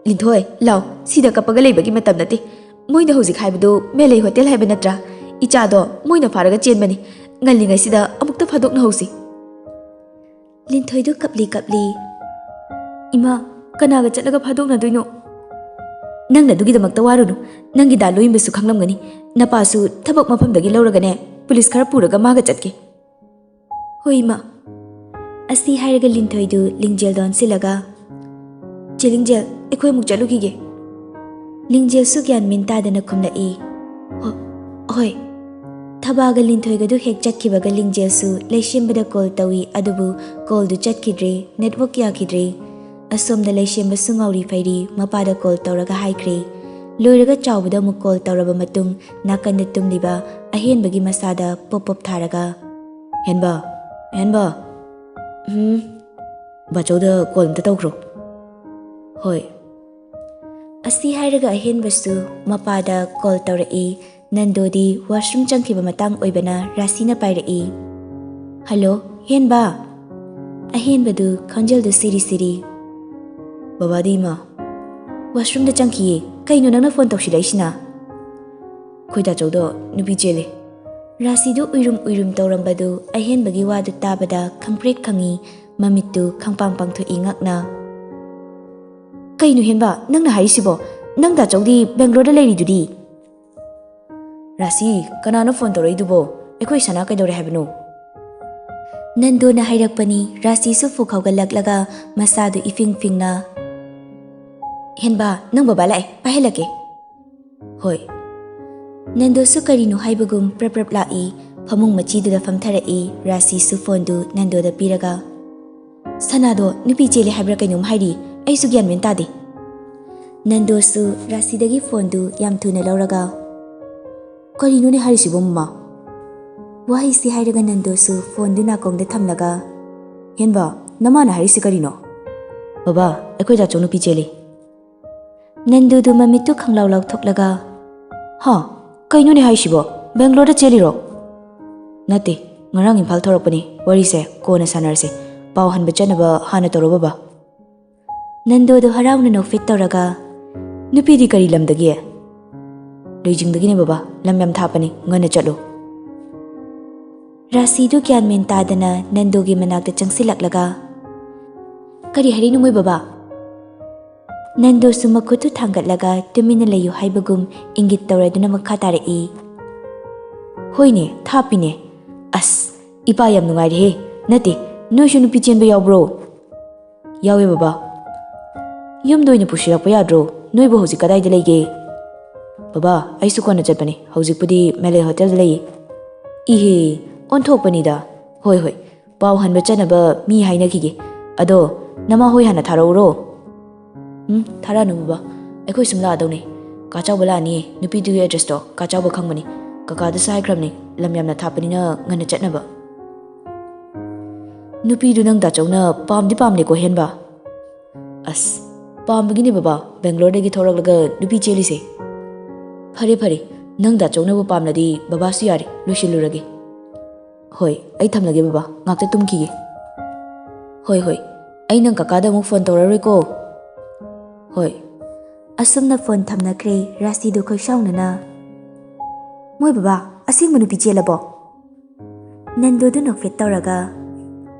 "ꯂꯤꯟꯊꯣꯏ, ꯂꯥꯎ, ꯁꯤꯗ ꯀꯞꯄꯒ ꯂꯩꯕꯒꯤ ꯃꯇꯝ ꯅꯠꯇꯦ꯫ ꯃꯣꯏꯅ ꯍꯧꯖꯤꯛ ꯍꯥꯏꯕꯗꯨ ꯃꯦꯂꯩ ꯍꯣꯇꯦꯜ ꯍꯥꯏꯕ ꯅꯠꯇ꯭ꯔꯥ? ꯏꯆꯥꯗꯣ ꯃꯣꯏꯅ ꯐꯥꯔꯒ ꯆꯦꯟꯕꯅꯤ꯫ ꯉꯜꯂꯤꯉꯩꯁꯤꯗ ꯑꯃꯨꯛꯇ ꯐꯥꯗꯣꯛꯅꯍꯧꯁꯤ꯫" ꯂꯤꯟꯊꯣꯏꯗꯨ ꯀꯞꯂꯤ ꯀꯞꯂꯤ, "ꯏꯃꯥ, ꯀꯅꯥꯒ ꯆꯠꯂꯒ ꯐꯥꯗꯣꯛꯅꯗꯣꯏꯅꯣ?" "ꯅꯪꯅ ꯑꯗꯨꯒꯤꯗꯃꯛꯇ ꯋꯥꯔꯨꯅꯨ꯫ ꯅꯪꯒꯤ ꯗꯥ ꯂꯣꯏꯝꯕꯁꯨ ꯈꯪꯂꯝꯒꯅꯤ꯫ ꯅꯄꯥꯁꯨ ꯊꯕꯛ ꯃꯐꯝꯗꯒꯤ ꯂꯧꯔꯒꯅꯦ, ꯄꯨꯂꯤꯁ ꯈꯔ ꯄꯨꯔꯒ ꯃꯥꯒ ꯆꯠꯀꯦ꯫" "ꯍꯣꯏ, ꯏꯃꯥ꯫" ꯑꯁꯤ ꯍꯥꯏꯔꯒ ꯂꯤꯟꯊꯣꯏꯗꯨ ꯂꯤꯡꯖꯦꯜꯗ ꯑꯣꯟꯁꯤꯜꯂꯒ, "ꯆꯦ ꯂꯤꯡꯖꯦꯜ, ꯑꯩꯈꯣꯏ ꯑꯃꯨꯛ ꯆꯠꯂꯨꯈꯤꯒꯦ꯫" ꯂꯤꯡꯖꯦꯜꯁꯨ ꯒ꯭ꯌꯥꯟ ꯃꯦꯟ ꯇꯥꯗꯅ ꯈꯨꯝꯂꯛꯏ, "ꯍꯣ-, ꯍꯣꯏ꯫" ꯊꯕꯥꯒ ꯂꯤꯟꯊꯣꯏꯒꯗꯨ ꯍꯦꯛ ꯆꯠꯈꯤꯕꯒ ꯂꯤꯡꯖꯦꯜꯁꯨ ꯂꯩꯁꯦꯝꯕꯗ ꯀꯣꯜ ꯇꯧꯏ, ꯑꯗꯨꯕꯨ ꯀꯣꯜꯗꯨ ꯆꯠꯈꯤꯗ꯭ꯔꯦ, ꯅꯦꯠꯋꯥꯛ ꯌꯥꯈꯤꯗ꯭ꯔꯦ꯫ ꯑꯁꯣꯝꯗ ꯂꯩꯁꯦꯝꯕꯁꯨ ꯉꯥꯎꯔꯤ ꯐꯩꯔꯤ ꯃꯄꯥꯗ ꯀꯣꯜ ꯇꯧꯔꯒ ꯍꯥꯏꯈ꯭ꯔꯦ꯫ ꯂꯣꯏꯔꯒ ꯆꯥꯎꯕꯗ ꯑꯃꯨꯛ ꯀꯣꯜ ꯇꯧꯔꯕ ꯃꯇꯨꯡ ꯅꯥꯀꯟꯗ ꯇꯨꯝꯂꯤꯕ ꯑꯍꯦꯟꯕꯒꯤ ꯃꯁꯥꯗ ꯄꯣꯞ ꯄꯣꯞ ꯊꯥꯔꯒ, "ꯍꯦꯟꯕ, ꯍꯦꯟꯕ꯫ ꯎꯝ, ꯕꯥꯆꯧꯗ ꯀꯣꯜ ꯑꯝꯇ ꯇꯧꯈ꯭ꯔꯣ꯫" "ꯍꯣꯏ꯫" ꯑꯁꯤ ꯍꯥꯏꯔꯒ ꯑꯍꯦꯟꯕꯁꯨ ꯃꯄꯥꯗ ꯀꯣꯜ ꯇꯧꯔꯛꯏ꯫ ꯅꯟꯗꯣꯗꯤ ꯋꯥꯁꯔꯨꯝ ꯆꯪꯈꯤꯕ ꯃꯇꯥꯡ ꯑꯣꯏꯕꯅ ꯔꯥꯁꯤꯅ ꯄꯥꯏꯔꯛꯏ꯫ "ꯍꯜꯂꯣ, ꯍꯦꯟꯕ?" ꯑꯍꯦꯟꯕꯗꯨ ꯈꯣꯟꯖꯦꯜꯗꯨ ꯁꯤꯔꯤ ꯁꯤꯔꯤ꯫ "ꯕꯕꯥꯗꯤ ꯏꯃꯥ?" "ꯋꯥꯁꯔꯨꯝꯗ ꯆꯪꯈꯤꯌꯦ꯫ ꯀꯩꯅꯣ ꯅꯪꯅ ꯐꯣꯟ ꯇꯧꯁꯤꯜꯂꯛꯏꯁꯤꯅ?" "ꯑꯩꯈꯣꯏ ꯗꯥꯆꯧꯗꯣ ꯅꯨꯄꯤ ꯆꯦꯜꯂꯦ꯫" ꯔꯥꯁꯤꯗꯨ ꯎꯏꯔꯨꯝ ꯎꯏꯔꯨꯝ ꯇꯧꯔꯝꯕꯗꯨ ꯑꯍꯦꯟꯕꯒꯤ ꯋꯥꯗꯨ ꯇꯥꯕꯗ ꯈꯪꯄ꯭ꯔꯦꯛ ꯈꯪꯉꯤ, ꯃꯃꯤꯠꯇꯨ ꯈꯪꯄꯥꯡ ꯄꯥꯡꯊꯣꯛꯏ ꯉꯛꯅ꯫ "ꯀꯩꯅꯣ ꯍꯦꯟꯕ, ꯅꯪꯅ ꯍꯥꯏꯔꯤꯁꯤꯕꯣ? ꯅꯪ ꯗꯥꯆꯧꯗꯤ ꯕꯦꯡꯒ꯭ꯂꯣꯔꯗ ꯂꯩꯔꯤꯗꯨꯗꯤ?" "ꯔꯥꯁꯤ, ꯀꯅꯥꯅꯣ ꯐꯣꯟ ꯇꯧꯔꯛꯏꯗꯨꯕꯣ? ꯑꯩꯈꯣꯏ ꯁꯅꯥ ꯀꯩꯗꯧꯔꯦ ꯍꯥꯏꯕꯅꯣ?" ꯅꯟꯗꯨꯅ ꯍꯥꯏꯔꯛꯄꯅꯤ꯫ ꯔꯥꯁꯤꯁꯨ ꯐꯨꯛ ꯍꯧꯒꯠꯂꯛꯂꯒ ꯃꯁꯥꯗꯨ ꯏꯐꯤꯡ ꯐꯤꯡꯅ, "ꯍꯦꯟꯕ, ꯅꯪ ꯕꯕꯥ ꯂꯥꯛꯑꯦ, ꯄꯥꯏꯍꯜꯂꯛꯀꯦ꯫" "ꯍꯣꯏ꯫" ꯅꯟꯗꯨꯁꯨ ꯀꯔꯤꯅꯣ ꯍꯥꯏꯕꯒꯨꯝ ꯄ꯭ꯔꯞ ꯄ꯭ꯔꯞ ꯂꯥꯛꯏ꯫ ꯐꯃꯨꯡ ꯃꯆꯤꯗꯨꯗ ꯐꯝꯊꯔꯛꯏ꯫ ꯔꯥꯁꯤꯁꯨ ꯐꯣꯟꯗꯨ ꯅꯟꯗꯨꯗ ꯄꯤꯔꯒ, "ꯁꯅꯥꯗꯣ ꯅꯨꯄꯤ ꯆꯦꯜꯂꯦ ꯍꯥꯏꯕ꯭ꯔꯥ ꯀꯩꯅꯣꯝ ꯍꯥꯏꯔꯤ, ꯑꯩꯁꯨ ꯒ꯭ꯌꯥꯟ ꯃꯦꯟ ꯇꯥꯗꯦ꯫" ꯅꯟꯗꯨꯁꯨ ꯔꯥꯁꯤꯗꯒꯤ ꯐꯣꯟꯗꯨ ꯌꯥꯝ ꯊꯨꯅ ꯂꯧꯔꯒ, "ꯀꯔꯤꯅꯣꯅꯦ ꯍꯥꯏꯔꯤꯁꯤꯕꯣ, ꯃꯃꯥ?" ꯋꯥꯍꯩꯁꯤ ꯍꯥꯏꯔꯒ ꯅꯟꯗꯨꯁꯨ ꯐꯣꯟꯗꯨ ꯅꯥꯀꯣꯡꯗ ꯊꯝꯂꯒ, "ꯍꯦꯟꯕ, ꯅꯃꯥꯅ ꯍꯥꯏꯔꯤꯁꯤ ꯀꯔꯤꯅꯣ?" "ꯕꯕꯥ, ꯑꯩꯈꯣꯏ ꯗꯥꯆꯧ ꯅꯨꯄꯤ ꯆꯦꯜꯂꯤ꯫" ꯅꯟꯗꯨꯗꯨ ꯃꯃꯤꯠꯇꯨ ꯈꯪꯂꯥꯎ ꯂꯥꯎꯊꯣꯛꯂꯒ, "ꯍꯥ? ꯀꯩꯅꯣꯅꯦ ꯍꯥꯏꯁꯤꯕꯣ? ꯕꯦꯡꯒ꯭ꯂꯣꯔꯗ ꯆꯦꯜꯂꯤꯔꯣ?" "ꯅꯠꯇꯦ, ꯉꯔꯥꯡ ꯏꯝꯐꯥꯜ ꯊꯧꯔꯛꯄꯅꯤ꯫ ꯋꯥꯔꯤꯁꯦ ꯀꯣꯟꯅ ꯁꯥꯟꯅꯔꯁꯦ꯫ ꯄꯥꯎ ꯍꯟꯕ ꯆꯠꯅꯕ ꯍꯥꯟꯅ ꯇꯧꯔꯣ, ꯕꯕꯥ꯫" ꯅꯟꯗꯨꯗꯨ ꯍꯔꯥꯎꯅ ꯅꯣꯛꯐꯦꯠ ꯇꯧꯔꯒ, "ꯅꯨꯄꯤꯗꯤ ꯀꯔꯤ ꯂꯝꯗꯒꯤ?" "ꯂꯩꯖꯤꯡꯗꯒꯤꯅꯦ, ꯕꯕꯥ꯫ ꯂꯝ ꯌꯥꯝ ꯊꯥꯞꯄꯅꯤ, ꯉꯟꯅ ꯆꯠꯂꯨ꯫" ꯔꯥꯁꯤꯗꯨ ꯒ꯭ꯌꯥꯟ ꯃꯦꯟ ꯇꯥꯗꯅ ꯅꯟꯗꯨꯒꯤ ꯃꯅꯥꯛꯇ ꯆꯪꯁꯤꯜꯂꯛꯂꯒ, "ꯀꯔꯤ ꯍꯥꯏꯔꯤꯅꯣ ꯃꯣꯏ, ꯕꯕꯥ?" ꯅꯟꯗꯨꯁꯨ ꯃꯈꯨꯠꯇꯨ ꯊꯥꯡꯒꯠꯂꯒ ꯇꯨꯃꯤꯟꯅ ꯂꯩꯌꯨ ꯍꯥꯏꯕꯒꯨꯝ ꯏꯪꯒꯤꯠ ꯇꯧꯔꯗꯨꯅ ꯃꯈꯥ ꯇꯥꯔꯛꯏ, "ꯍꯣꯏꯅꯦ, ꯊꯥꯞꯄꯤꯅꯦ꯫ ꯑꯁ, ꯏꯄꯥ ꯌꯥꯝ ꯅꯨꯡꯉꯥꯏꯔꯦꯍꯦ꯫ ꯅꯠꯇꯦ, ꯅꯣꯏꯁꯨ ꯅꯨꯄꯤ ꯆꯦꯟꯕ ꯌꯥꯎꯕ꯭ꯔꯣ?" "ꯌꯥꯎꯋꯦ, ꯕꯕꯥ꯫" "ꯌꯨꯝꯗ ꯑꯣꯏꯅ ꯄꯨꯁꯤꯜꯂꯛꯄ ꯌꯥꯗ꯭ꯔꯣ? ꯅꯣꯏꯕꯨ ꯍꯧꯖꯤꯛ ꯀꯗꯥꯏꯗ ꯂꯩꯒꯦ?" "ꯕꯕꯥ, ꯑꯩꯁꯨ ꯀꯣꯟꯅ ꯆꯠꯄꯅꯦ꯫ ꯍꯧꯖꯤꯛꯄꯨꯗꯤ ꯃꯦꯂꯦ ꯍꯣꯇꯦꯜꯗ ꯂꯩꯌꯦ꯫" "ꯏꯍꯦ, ꯑꯣꯟꯊꯣꯛꯄꯅꯤꯗ꯫ ꯍꯣꯏ, ꯍꯣꯏ, ꯄꯥꯎ ꯍꯟꯕ ꯆꯠꯅꯕ ꯃꯤ ꯍꯥꯏꯅꯈꯤꯒꯦ꯫ ꯑꯗꯣ, ꯅꯃꯥ ꯍꯣꯏ ꯍꯥꯟꯅ ꯊꯥꯔꯛꯎꯔꯣ?" "ꯎꯝ, ꯊꯥꯔꯛꯑꯅꯨ, ꯕꯕꯥ꯫ ꯑꯩꯈꯣꯏ ꯁꯨꯝ ꯂꯥꯛꯑꯗꯧꯅꯦ꯫ ꯀꯥ ꯆꯥꯎꯕ ꯂꯥꯛꯑꯅꯤꯌꯦ꯫ ꯅꯨꯄꯤꯗꯨꯒꯤ ꯑꯦꯗ꯭ꯔꯦꯁꯇꯣ ꯀꯥ ꯆꯥꯎꯕ ꯈꯪꯕꯅꯤ꯫ ꯀꯀꯥꯗꯁꯨ ꯍꯥꯏꯈ꯭ꯔꯕꯅꯤ, ꯂꯝ ꯌꯥꯝꯅ ꯊꯥꯞꯄꯅꯤꯅ ꯉꯟꯅ ꯆꯠꯅꯕ꯫" "ꯅꯨꯄꯤꯗꯨ ꯅꯪ ꯗꯥꯆꯧꯅ ꯄꯥꯝꯗꯤ ꯄꯥꯝꯂꯦꯀꯣ, ꯍꯦꯟꯕ?" "ꯑꯁ, ꯄꯥꯝꯕꯒꯤꯅꯦ, ꯕꯕꯥ, ꯕꯦꯡꯒ꯭ꯂꯣꯔꯗꯒꯤ ꯊꯣꯛꯂꯛꯂꯒ ꯅꯨꯄꯤ ꯆꯦꯜꯂꯤꯁꯦ꯫" "ꯐꯔꯦ, ꯐꯔꯦ, ꯅꯪ ꯗꯥꯆꯧꯅꯕꯨ ꯄꯥꯝꯂꯗꯤ ꯕꯕꯥꯁꯨ ꯌꯥꯔꯦ, ꯂꯣꯏꯁꯤꯜꯂꯨꯔꯒꯦ꯫" "ꯍꯣꯏ, ꯑꯩ ꯊꯝꯂꯒꯦ, ꯕꯕꯥ, ꯉꯥꯛꯇ ꯇꯨꯝꯈꯤꯒꯦ꯫" "ꯍꯣꯏ, ꯍꯣꯏ, ꯑꯩ ꯅꯪ ꯀꯀꯥꯗ ꯑꯃꯨꯛ ꯐꯣꯟ ꯇꯧꯔꯔꯣꯏꯀꯣ꯫" "ꯍꯣꯏ꯫" ꯑꯁꯨꯝꯅ ꯐꯣꯟ ꯊꯝꯅꯈ꯭ꯔꯦ꯫ ꯔꯥꯁꯤꯗꯨ ꯈꯣꯏꯁꯥꯎꯅꯅ, "ꯃꯣꯏ ꯕꯕꯥ, ꯑꯁꯦꯡꯕ ꯅꯨꯄꯤ ꯆꯦꯜꯂꯕꯣ?" ꯅꯟꯗꯨꯗꯨ ꯅꯣꯛꯐꯦꯠ ꯇꯧꯔꯒ,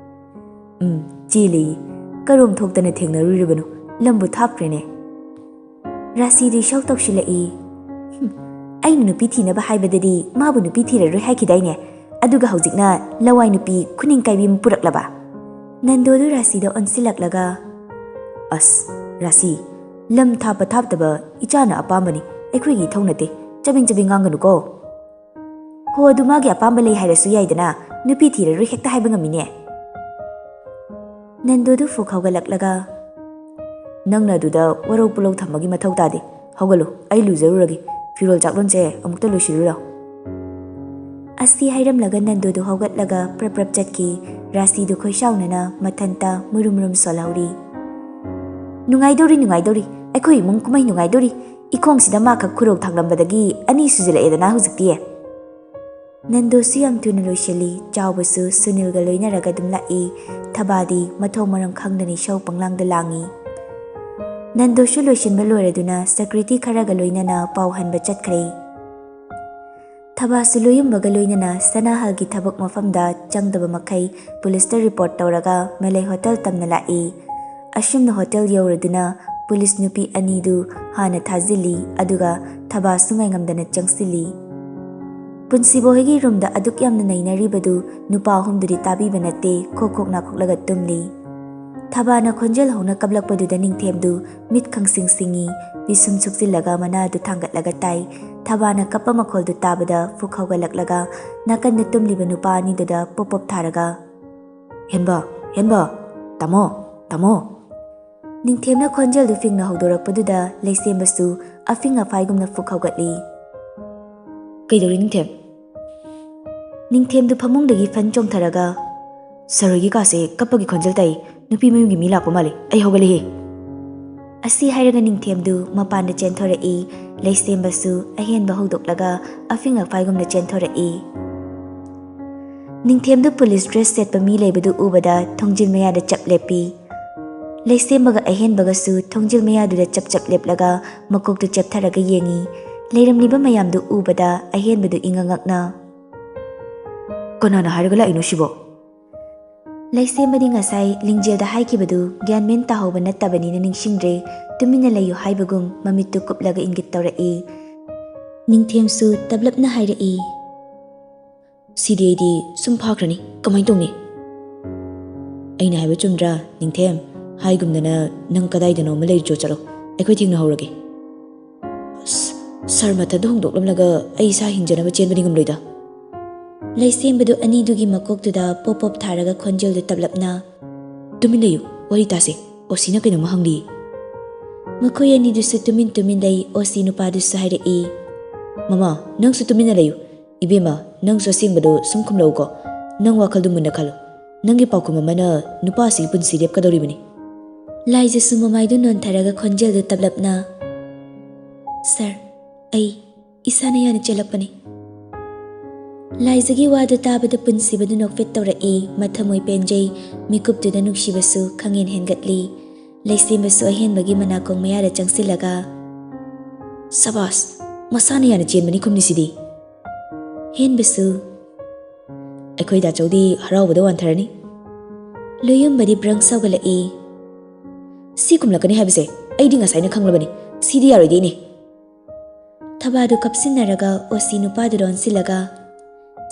"ꯎꯝ, ꯆꯦꯜꯂꯦꯌꯦ꯫ ꯀꯔꯣꯝ ꯊꯣꯛꯇꯅ ꯊꯦꯡꯅꯔꯨꯔꯤꯕꯅꯣ? ꯂꯝꯕꯨ ꯊꯥꯞꯈ꯭ꯔꯦꯅꯦ꯫" ꯔꯥꯁꯤꯗꯨ ꯏꯁꯧ ꯇꯧꯁꯤꯜꯂꯛꯏ, "ꯍꯨꯝ, ꯑꯩꯅ ꯅꯨꯄꯤ ꯊꯤꯅꯕ ꯍꯥꯏꯕꯗꯗꯤ ꯃꯥꯕꯨ ꯅꯨꯄꯤ ꯊꯤꯔꯔꯣꯏ ꯍꯥꯏꯈꯤꯗꯥꯏꯅꯦ? ꯑꯗꯨꯒ ꯍꯧꯖꯤꯛꯅ ꯂꯋꯥꯏ ꯅꯨꯄꯤ ꯈꯨꯅꯤꯡ ꯀꯥꯏꯕꯤ ꯑꯃ ꯄꯨꯔꯛꯂꯕ? ꯅꯟꯗꯣꯗꯨ ꯔꯥꯁꯤꯗ ꯑꯣꯟꯁꯤꯜꯂꯛꯂꯒ, "ꯑꯁ, ꯔꯥꯁꯤ, ꯂꯝ ꯊꯥꯞꯄ ꯊꯥꯞꯇꯕ ꯏꯆꯥꯅ ꯑꯄꯥꯝꯕꯅꯤ, ꯑꯩꯈꯣꯏꯒꯤ ꯏꯊꯧ ꯅꯠꯇꯦ, ꯆꯕꯦꯡ ꯆꯕꯦꯡ ꯉꯥꯡꯒꯅꯨꯀꯣ꯫ ꯍꯣ, ꯑꯗꯨ ꯃꯥꯒꯤ ꯑꯄꯥꯝꯕ ꯂꯩ ꯍꯥꯏꯔꯁꯨ ꯌꯥꯏꯗꯅ, ꯅꯨꯄꯤ ꯊꯤꯔꯔꯣꯏ ꯍꯦꯛꯇ ꯍꯥꯏꯕ ꯉꯝꯃꯤꯅꯦ?" ꯅꯟꯗꯣꯗꯨ ꯐꯨꯛ ꯍꯧꯒꯠꯂꯛꯂꯒ, "ꯅꯪꯅ ꯑꯗꯨꯗ ꯋꯥꯔꯧ ꯄꯨꯂꯧ ꯊꯝꯕꯒꯤ ꯃꯊꯧ ꯇꯥꯗꯦ꯫ ꯍꯧꯒꯠꯂꯨ, ꯑꯩ ꯂꯨꯖꯔꯨꯔꯒꯦ꯫ ꯐꯤꯔꯣꯜ ꯆꯥꯛꯂꯣꯟꯁꯦ ꯑꯃꯨꯛꯇ ꯂꯣꯏꯁꯤꯜꯂꯨ ꯂꯥꯎ꯫" ꯑꯁꯤ ꯍꯥꯏꯔꯝꯂꯒ ꯅꯟꯗꯣꯗꯨ ꯍꯧꯒꯠꯂꯒ ꯄ꯭ꯔꯞ ꯄ꯭ꯔꯞ ꯆꯠꯈꯤ꯫ ꯔꯥꯁꯤꯗꯨ ꯈꯣꯏꯁꯥꯎꯅꯅ ꯃꯊꯟꯇ ꯃꯨꯔꯨꯝ ꯃꯨꯔꯨꯝ ꯁꯣꯜꯍꯧꯔꯤ꯫ "ꯅꯨꯡꯉꯥꯏꯗꯧꯔꯤ, ꯅꯨꯡꯉꯥꯏꯗꯧꯔꯤ, ꯑꯩꯈꯣꯏ ꯏꯃꯨꯡ ꯀꯨꯝꯍꯩ ꯅꯨꯡꯉꯥꯏꯗꯧꯔꯤ꯫ ꯏꯈꯣꯡꯁꯤꯗ ꯃꯥꯈꯛ ꯈꯨꯔꯧ ꯊꯥꯡꯂꯝꯕꯗꯒꯤ ꯑꯅꯤ ꯁꯨꯖꯤꯜꯂꯛꯑꯦꯗꯅ ꯍꯧꯖꯤꯛꯇꯤ꯫" ꯅꯟꯗꯣꯁꯨ ꯌꯥꯝ ꯊꯨꯅ ꯂꯣꯏꯁꯤꯜꯂꯤ꯫ ꯆꯥꯎꯕꯁꯨ ꯁꯨꯅꯤꯜꯒ ꯂꯣꯏꯅꯔꯒ ꯑꯗꯨꯝ ꯂꯥꯛꯏ꯫ ꯊꯕꯥꯗꯤ ꯃꯊꯣꯡ ꯃꯔꯝ ꯈꯪꯗꯅ ꯏꯁꯧ ꯄꯪꯂꯥꯡꯗ ꯂꯥꯡꯏ꯫ ꯅꯟꯗꯣꯁꯨ ꯂꯣꯏꯁꯤꯟꯕ ꯂꯣꯏꯔꯗꯨꯅ ꯁꯦꯀ꯭ꯌꯨꯔꯤꯇꯤ ꯈꯔꯒ ꯂꯣꯏꯅꯅ ꯄꯥꯎ ꯍꯟꯕ ꯆꯠꯈ꯭ꯔꯦ꯫ ꯊꯕꯥꯁꯨ ꯂꯣꯌꯨꯝꯕꯒ ꯂꯣꯏꯅꯅ ꯁꯅꯥꯍꯜꯒꯤ ꯊꯕꯛ ꯃꯐꯝꯗ ꯆꯪꯗꯕ ꯃꯈꯩ ꯄꯨꯂꯤꯁꯇ ꯔꯤꯄꯣꯔꯠ ꯇꯧꯔꯒ ꯃꯦꯂꯩ ꯍꯣꯇꯦꯜ ꯇꯝꯅ ꯂꯥꯛꯏ꯫ ꯑꯁꯨꯝꯅ ꯍꯣꯇꯦꯜ ꯌꯧꯔꯗꯨꯅ ꯄꯨꯂꯤꯁ ꯅꯨꯄꯤ ꯑꯅꯤꯗꯨ ꯍꯥꯟꯅ ꯊꯥꯖꯤꯜꯂꯤ, ꯑꯗꯨꯒ ꯊꯕꯥꯁꯨ ꯉꯥꯏꯉꯝꯗꯅ ꯆꯪꯁꯤꯜꯂꯤ꯫ ꯄꯨꯟꯁꯤꯕꯣ ꯍꯣꯏꯒꯤ ꯔꯨꯝꯗ ꯑꯗꯨꯛ ꯌꯥꯝꯅ ꯅꯩꯅꯔꯤꯕꯗꯨ ꯅꯨꯄꯥ ꯑꯍꯨꯝꯗꯨꯗꯤ ꯇꯥꯕꯤꯕ ꯅꯠꯇꯦ, ꯈꯣꯛ ꯈꯣꯛ ꯅꯥꯈꯣꯛꯂꯒ ꯇꯨꯝꯂꯤ꯫ ꯊꯕꯥꯅ ꯈꯣꯟꯖꯦꯜ ꯍꯧꯅ ꯀꯞꯂꯛꯄꯗꯨꯗ ꯅꯤꯡꯊꯦꯝꯗꯨ ꯃꯤꯠ ꯈꯪꯁꯤꯡ ꯁꯤꯡꯉꯤ, ꯄꯤꯁꯨꯝ ꯁꯨꯛꯆꯤꯜꯂꯒ ꯃꯅꯥꯗꯨ ꯊꯥꯡꯒꯠꯂꯒ ꯇꯥꯏ꯫ ꯊꯕꯥꯅ ꯀꯞꯄ ꯃꯈꯣꯜꯗꯨ ꯇꯥꯕꯗ ꯐꯨꯛ ꯍꯧꯒꯠꯂꯛꯂꯒ ꯅꯥꯀꯟꯗ ꯇꯨꯝꯂꯤꯕ ꯅꯨꯄꯥ ꯑꯅꯤꯗꯨꯗ ꯄꯣꯞ ꯄꯣꯞ ꯊꯥꯔꯒ, "ꯍꯦꯟꯕ, ꯍꯦꯟꯕ, ꯇꯥꯃꯣ, ꯇꯥꯃꯣ!" ꯅꯤꯡꯊꯦꯝꯅ ꯈꯣꯟꯖꯦꯜꯗꯨ ꯐꯤꯡꯅ ꯍꯧꯗꯣꯔꯛꯄꯗꯨꯗ ꯂꯩꯁꯦꯝꯕꯁꯨ ꯑꯐꯤꯡ ꯑꯐꯥꯏꯒꯨꯝꯅ ꯐꯨꯛ ꯍꯧꯒꯠꯂꯤ꯫ "ꯀꯩꯗꯧꯔꯤ ꯅꯤꯡꯊꯦꯝ?" ꯅꯤꯡꯊꯦꯝꯗꯨ ꯐꯃꯨꯡꯗꯒꯤ ꯐꯟ ꯆꯣꯡꯊꯔꯒ, "ꯁꯔ ꯍꯣꯏꯒꯤ ꯀꯥꯁꯦ ꯀꯞꯄꯒꯤ ꯈꯣꯟꯖꯦꯜ ꯇꯥꯏ, ꯅꯨꯄꯤ ꯃꯌꯨꯝꯒꯤ ꯃꯤ ꯂꯥꯛꯄ ꯃꯥꯜꯂꯤ, ꯑꯩ ꯍꯧꯒꯠꯂꯦꯍꯦ!" ꯑꯁꯤ ꯍꯥꯏꯔꯒ ꯅꯤꯡꯊꯦꯝꯗꯨ ꯃꯄꯥꯟꯗ ꯆꯦꯟꯊꯣꯔꯛꯏ꯫ ꯂꯩꯁꯦꯝꯕꯁꯨ ꯑꯍꯦꯟꯕ ꯍꯧꯗꯣꯛꯂꯒ ꯑꯐꯤꯡ ꯑꯐꯥꯏꯒꯨꯝꯅ ꯆꯦꯟꯊꯣꯔꯛꯏ꯫ ꯅꯤꯡꯊꯦꯝꯗꯨ ꯄꯨꯂꯤꯁ ꯗ꯭ꯔꯦꯁ ꯁꯦꯠꯄ ꯃꯤ ꯂꯩꯕꯗꯨ ꯎꯕꯗ ꯊꯣꯡꯖꯤꯜ ꯃꯌꯥꯗ ꯆꯞ ꯂꯦꯞꯄꯤ꯫ ꯂꯩꯁꯦꯝꯕꯒ ꯑꯍꯦꯟꯕꯒꯁꯨ ꯊꯣꯡꯖꯤꯜ ꯃꯌꯥꯗꯨꯗ ꯆꯞ ꯆꯞ ꯂꯦꯞꯂꯒ ꯃꯀꯣꯛꯇꯨ ꯆꯦꯞꯊꯔꯒ ꯌꯦꯡꯉꯤ꯫ ꯂꯩꯔꯝꯂꯤꯕ ꯃꯌꯥꯝꯗꯨ ꯎꯕꯗ ꯑꯍꯦꯟꯕꯗꯨ ꯏꯉꯛ ꯉꯛꯅ, "ꯀꯅꯥꯅ ꯍꯥꯏꯔꯒ ꯂꯥꯛꯏꯅꯣ ꯁꯤꯕꯣ?" ꯂꯩꯁꯦꯝꯕꯗꯤ ꯉꯁꯥꯏ ꯂꯤꯡꯖꯦꯜꯗ ꯍꯥꯏꯈꯤꯕꯗꯨ ꯒ꯭ꯌꯥꯟ ꯃꯦꯟ ꯇꯥꯍꯧꯕ ꯅꯠꯇꯕꯅꯤꯅ ꯅꯤꯡꯁꯤꯡꯗ꯭ꯔꯦ꯫ ꯇꯨꯃꯤꯟꯅ ꯂꯩꯌꯨ ꯍꯥꯏꯕꯒꯨꯝ ꯃꯃꯤꯠꯇꯨ ꯀꯨꯞꯂꯒ ꯏꯪꯒꯤꯠ ꯇꯧꯔꯛꯏ꯫ ꯅꯤꯡꯊꯦꯝꯁꯨ ꯇꯞꯂꯞꯅ ꯍꯥꯏꯔꯛꯏ, ꯁꯤꯗꯤ ꯑꯩꯗꯤ ꯁꯨꯝ ꯐꯥꯈ꯭ꯔꯅꯤ, ꯀꯃꯥꯏꯅ ꯇꯧꯅꯤ? ꯑꯩꯅ ꯍꯥꯏꯕ ꯆꯨꯝꯗ꯭ꯔꯥ, ꯅꯤꯡꯊꯦꯝ? ꯍꯥꯏꯒꯨꯝꯗꯅ ꯅꯪ ꯀꯗꯥꯏꯗꯅꯣ ꯑꯃ ꯂꯩꯔꯨꯆꯣ, ꯆꯠꯂꯣ, ꯑꯩꯈꯣꯏ ꯊꯦꯡꯅꯍꯧꯔꯒꯦ꯫ ꯑꯁ, ꯁꯥꯔ ꯃꯊꯟꯇ ꯍꯣꯡꯗꯣꯛꯂꯝꯂꯒ ꯑꯩ ꯏꯁꯥ ꯍꯤꯡꯖꯅꯕ ꯆꯦꯟꯕꯗꯤ ꯉꯝꯂꯣꯏꯗ꯫ ꯂꯩꯁꯦꯝꯕꯗꯨ ꯑꯅꯤꯗꯨꯒꯤ ꯃꯀꯣꯛꯇꯨꯗ ꯄꯣꯞ ꯄꯣꯞ ꯊꯥꯔꯒ ꯈꯣꯟꯖꯦꯜꯗꯨ ꯇꯞꯂꯞꯅ, "ꯇꯨꯃꯤꯟ ꯂꯩꯌꯨ, ꯋꯥꯔꯤ ꯇꯥꯁꯦ, ꯑꯣꯁꯤꯅ ꯀꯩꯅꯣꯝꯃ ꯍꯪꯂꯤ꯫" ꯃꯈꯣꯏ ꯑꯅꯤꯗꯨꯁꯨ ꯇꯨꯃꯤꯟ ꯇꯨꯃꯤꯟ ꯂꯩ꯫ ꯑꯣꯁꯤ ꯅꯨꯄꯥꯗꯨꯁꯨ ꯍꯥꯏꯔꯛꯏ, "ꯃꯃꯥ, ꯅꯪꯁꯨ ꯇꯨꯃꯤꯟꯅ ꯂꯩꯌꯨ꯫ ꯏꯕꯦꯝꯃ, ꯅꯪꯁꯨ ꯑꯁꯦꯡꯕꯗꯨ ꯁꯨꯝ ꯈꯨꯝꯂꯛꯎꯀꯣ꯫ ꯅꯪ ꯋꯥꯈꯜꯗꯨ ꯃꯨꯟꯅ ꯈꯜꯂꯨ꯫ ꯅꯪꯒꯤ ꯄꯥꯎꯈꯨꯝ ꯑꯃꯅ ꯅꯨꯄꯥ ꯑꯁꯤꯒꯤ ꯄꯨꯟꯁꯤ ꯂꯦꯞꯀꯗꯧꯔꯤꯕꯅꯤ꯫" ꯂꯥꯏꯖꯁꯨ ꯃꯃꯥꯏꯗꯨ ꯅꯣꯟꯊꯔꯒ ꯈꯣꯟꯖꯦꯜꯗꯨ ꯇꯞꯂꯞꯅ, "ꯁꯥꯔ, ꯑꯩ ꯏꯁꯥꯅ ꯌꯥꯅ ꯆꯦꯜꯂꯛꯄꯅꯤ꯫" ꯂꯥꯏꯖꯒꯤ ꯋꯥꯗꯨ ꯇꯥꯕꯗ ꯄꯨꯟꯁꯤꯕꯗꯨ ꯅꯣꯛꯐꯦꯠ ꯇꯧꯔꯛꯏ꯫ ꯃꯊꯃꯣꯏ ꯄꯦꯟꯖꯩ, ꯃꯤꯀꯨꯞꯇꯨꯗ ꯅꯨꯡꯁꯤꯕꯁꯨ ꯈꯪꯍꯦꯟ ꯍꯦꯟꯒꯠꯂꯤ꯫ ꯂꯩꯁꯦꯝꯕꯁꯨ ꯑꯍꯦꯟꯕꯒꯤ ꯃꯅꯥꯀꯣꯡ ꯃꯌꯥꯗ ꯆꯪꯁꯤꯜꯂꯒ, "ꯁꯕꯥꯁ, ꯃꯁꯥꯅ ꯌꯥꯅ ꯆꯦꯟꯕꯅꯤ ꯈꯨꯝꯂꯤꯁꯤꯗꯤ꯫" ꯍꯦꯟꯕꯁꯨ, "ꯑꯩꯈꯣꯏ ꯗꯥꯆꯧꯗꯤ ꯍꯔꯥꯎꯕꯗ ꯋꯥꯟꯊꯔꯅꯤ꯫" ꯂꯨꯌꯨꯝꯕꯗꯤ ꯕ꯭ꯔꯪ ꯁꯧꯒꯠꯂꯛꯏ꯫ "ꯁꯤ ꯈꯨꯝꯂꯛꯀꯅꯤ ꯍꯥꯏꯕꯁꯦ ꯑꯩꯗꯤ ꯉꯁꯥꯏꯅ ꯈꯪꯂꯕꯅꯤ꯫ ꯁꯤꯗꯤ ꯌꯥꯔꯣꯏꯗꯦ, ꯏꯅꯦ꯫" ꯊꯕꯥꯗꯨ ꯀꯞꯁꯤꯟꯅꯔꯒ ꯑꯣꯁꯤ ꯅꯨꯄꯥꯗꯨꯗ ꯑꯣꯟꯁꯤꯜꯂꯒ,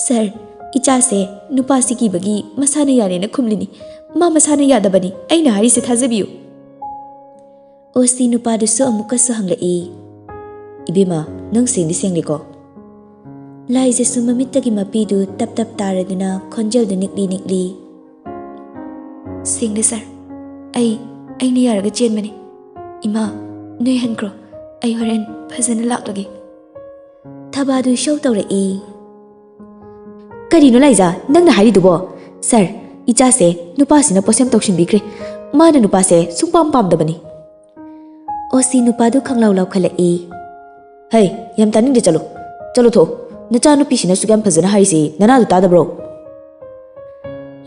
"ꯁꯥꯔ, ꯏꯆꯥꯁꯦ ꯅꯨꯄꯥꯁꯤ ꯀꯤꯕꯒꯤ ꯃꯁꯥꯅ ꯌꯥꯔꯦꯅ ꯈꯨꯝꯂꯤꯅꯤ꯫ ꯃꯥ ꯃꯁꯥꯅ ꯌꯥꯗꯕꯅꯤ꯫ ꯑꯩꯅ ꯍꯥꯏꯔꯤꯁꯦ ꯊꯥꯖꯕꯤꯌꯨ꯫" ꯑꯣꯁꯤ ꯅꯨꯄꯥꯗꯨꯁꯨ ꯑꯃꯨꯛꯀꯁꯨ ꯍꯪꯂꯛꯏ, "ꯏꯕꯦꯝꯃ, ꯅꯪ ꯁꯦꯡꯗꯤ ꯁꯦꯡꯂꯦꯀꯣ?" ꯂꯥꯏꯖꯁꯨ ꯃꯃꯤꯠꯇꯒꯤ ꯃꯄꯤꯗꯨ ꯇꯞ ꯇꯞ ꯇꯥꯔꯗꯨꯅ ꯈꯣꯟꯖꯦꯜꯗꯨ ꯅꯤꯛꯂꯤ ꯅꯤꯛꯂꯤ, "ꯁꯦꯡꯂꯦ ꯁꯥꯔ꯫ ꯑꯩ, ꯑꯩꯅ ꯌꯥꯔꯒ ꯆꯦꯟꯕꯅꯤ꯫ ꯏꯃꯥ, ꯅꯣꯏ ꯍꯟꯈ꯭ꯔꯣ꯫ ꯑꯩ ꯍꯣꯔꯦꯟ ꯐꯖꯅ ꯂꯥꯛꯂꯒꯦ꯫" ꯊꯕꯥꯗꯨ ꯏꯁꯧ ꯇꯧꯔꯛꯏ, "ꯀꯔꯤꯅꯣ ꯂꯥꯏꯖꯥ ꯅꯪꯅ ꯍꯥꯏꯔꯤꯗꯨꯕꯣ? ꯁꯥꯔ, ꯏꯆꯥꯁꯦ ꯅꯨꯄꯥꯁꯤꯅ ꯄꯣꯠꯁꯦꯝ ꯇꯧꯁꯤꯟꯕꯤꯈ꯭ꯔꯦ꯫ ꯃꯥꯅ ꯅꯨꯄꯥꯁꯦ ꯁꯨꯡꯄꯥꯝ ꯄꯥꯝꯗꯕꯅꯤ꯫" ꯑꯣꯁꯤ ꯅꯨꯄꯥꯗꯨ ꯈꯪꯂꯥꯎ ꯂꯥꯎꯈꯠꯂꯛꯏ꯫ "ꯍꯩ, ꯌꯥꯝ ꯇꯥꯅꯤꯡꯗꯦ, ꯆꯠꯂꯣ꯫ ꯆꯠꯂꯣ ꯊꯣꯛꯑꯣ꯫ ꯅꯆꯥꯅꯨꯄꯤꯁꯤꯅ ꯑꯁꯨꯛ ꯌꯥꯝ ꯐꯖꯅ ꯍꯥꯏꯔꯤꯁꯤ ꯅꯅꯥꯗꯨ ꯇꯥꯗꯕ꯭ꯔꯣ?"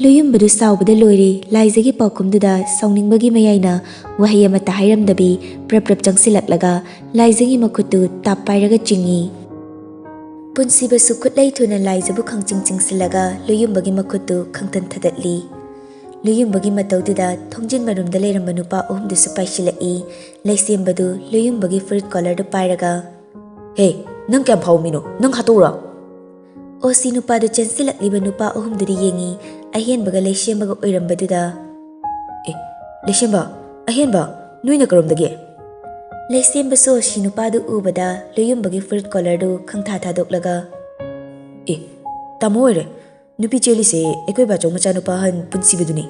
ꯂꯨꯌꯨꯝꯕꯗꯨ ꯁꯥꯎꯕꯗ ꯂꯣꯏꯔꯦ꯫ ꯂꯥꯏꯖꯒꯤ ꯄꯥꯎꯈꯨꯝꯗꯨꯗ ꯁꯥꯎꯅꯤꯡꯕꯒꯤ ꯃꯌꯥꯏꯅ ꯋꯥꯍꯩ ꯑꯃꯠꯇ ꯍꯥꯏꯔꯝꯗꯕꯤ ꯄ꯭ꯔꯞ ꯄ꯭ꯔꯞ ꯆꯪꯁꯤꯜꯂꯛꯂꯒ ꯂꯥꯏꯖꯒꯤ ꯃꯈꯨꯠꯇꯨ ꯇꯥꯞ ꯄꯥꯏꯔꯒ ꯆꯤꯡꯏ꯫ ꯄꯨꯟꯁꯤꯕꯁꯨ ꯈꯨꯠꯂꯩ ꯊꯨꯅ ꯂꯥꯏꯖꯕꯨ ꯈꯪꯆꯤꯡ ꯆꯤꯡꯁꯤꯜꯂꯒ ꯂꯨꯌꯨꯝꯕꯒꯤ ꯃꯈꯨꯠꯇꯨ ꯈꯪꯊꯟ ꯊꯗꯠꯂꯤ꯫ ꯂꯨꯌꯨꯝꯕꯒꯤ ꯃꯇꯧꯗꯨꯗ ꯊꯣꯡꯖꯤꯟ ꯃꯔꯨꯝꯗ ꯂꯩꯔꯝꯕ ꯅꯨꯄꯥ ꯑꯍꯨꯝꯗꯨꯁꯨ ꯄꯥꯏꯁꯤꯜꯂꯛꯏ꯫ ꯂꯩꯁꯦꯝꯕꯗꯨ ꯂꯨꯌꯨꯝꯕꯒꯤ ꯐꯨꯔꯤꯠ ꯀꯣꯂꯔꯗꯨ ꯄꯥꯏꯔꯒ, "ꯍꯦ, ꯅꯪ ꯀꯌꯥꯝ ꯐꯥꯎꯕ ꯃꯤꯅꯣ? ꯅꯪ ꯍꯥꯠꯇꯣꯛꯎꯔꯣ?" ꯑꯣꯁꯤ ꯅꯨꯄꯥꯗꯨ ꯆꯦꯟꯁꯤꯜꯂꯛꯂꯤꯕ ꯅꯨꯄꯥ ꯑꯍꯨꯝꯗꯨꯗ ꯌꯦꯡꯉꯤ꯫ ꯑꯍꯦꯟꯕꯒ ꯂꯩꯁꯦꯝꯕꯒ ꯑꯣꯏꯔꯝꯕꯗꯨꯗ, "ꯑꯦ, ꯂꯩꯁꯦꯝꯕ, ꯑꯍꯦꯟꯕ, ꯅꯣꯏꯅ ꯀꯔꯣꯝꯗꯒꯤ?" ꯂꯩꯁꯦꯝꯕꯁꯨ ꯑꯣꯁꯤ ꯅꯨꯄꯥꯗꯨ ꯎꯕꯗ ꯂꯣꯌꯨꯝꯕꯒꯤ ꯐꯨꯔꯤꯠ ꯀꯣꯂꯔꯗꯨ ꯈꯪꯊꯥ ꯊꯥꯗꯣꯛꯂꯒ, "ꯑꯦ, ꯇꯥꯃꯣ ꯑꯣꯏꯔꯦ꯫ ꯅꯨꯄꯤ ꯆꯦꯜꯂꯤꯁꯦ ꯑꯩꯈꯣꯏ ꯕꯥꯆꯧ ꯃꯆꯥꯅꯨꯄꯥ ꯑꯍꯟ ꯄꯨꯟꯁꯤꯕꯗꯨꯅꯤ꯫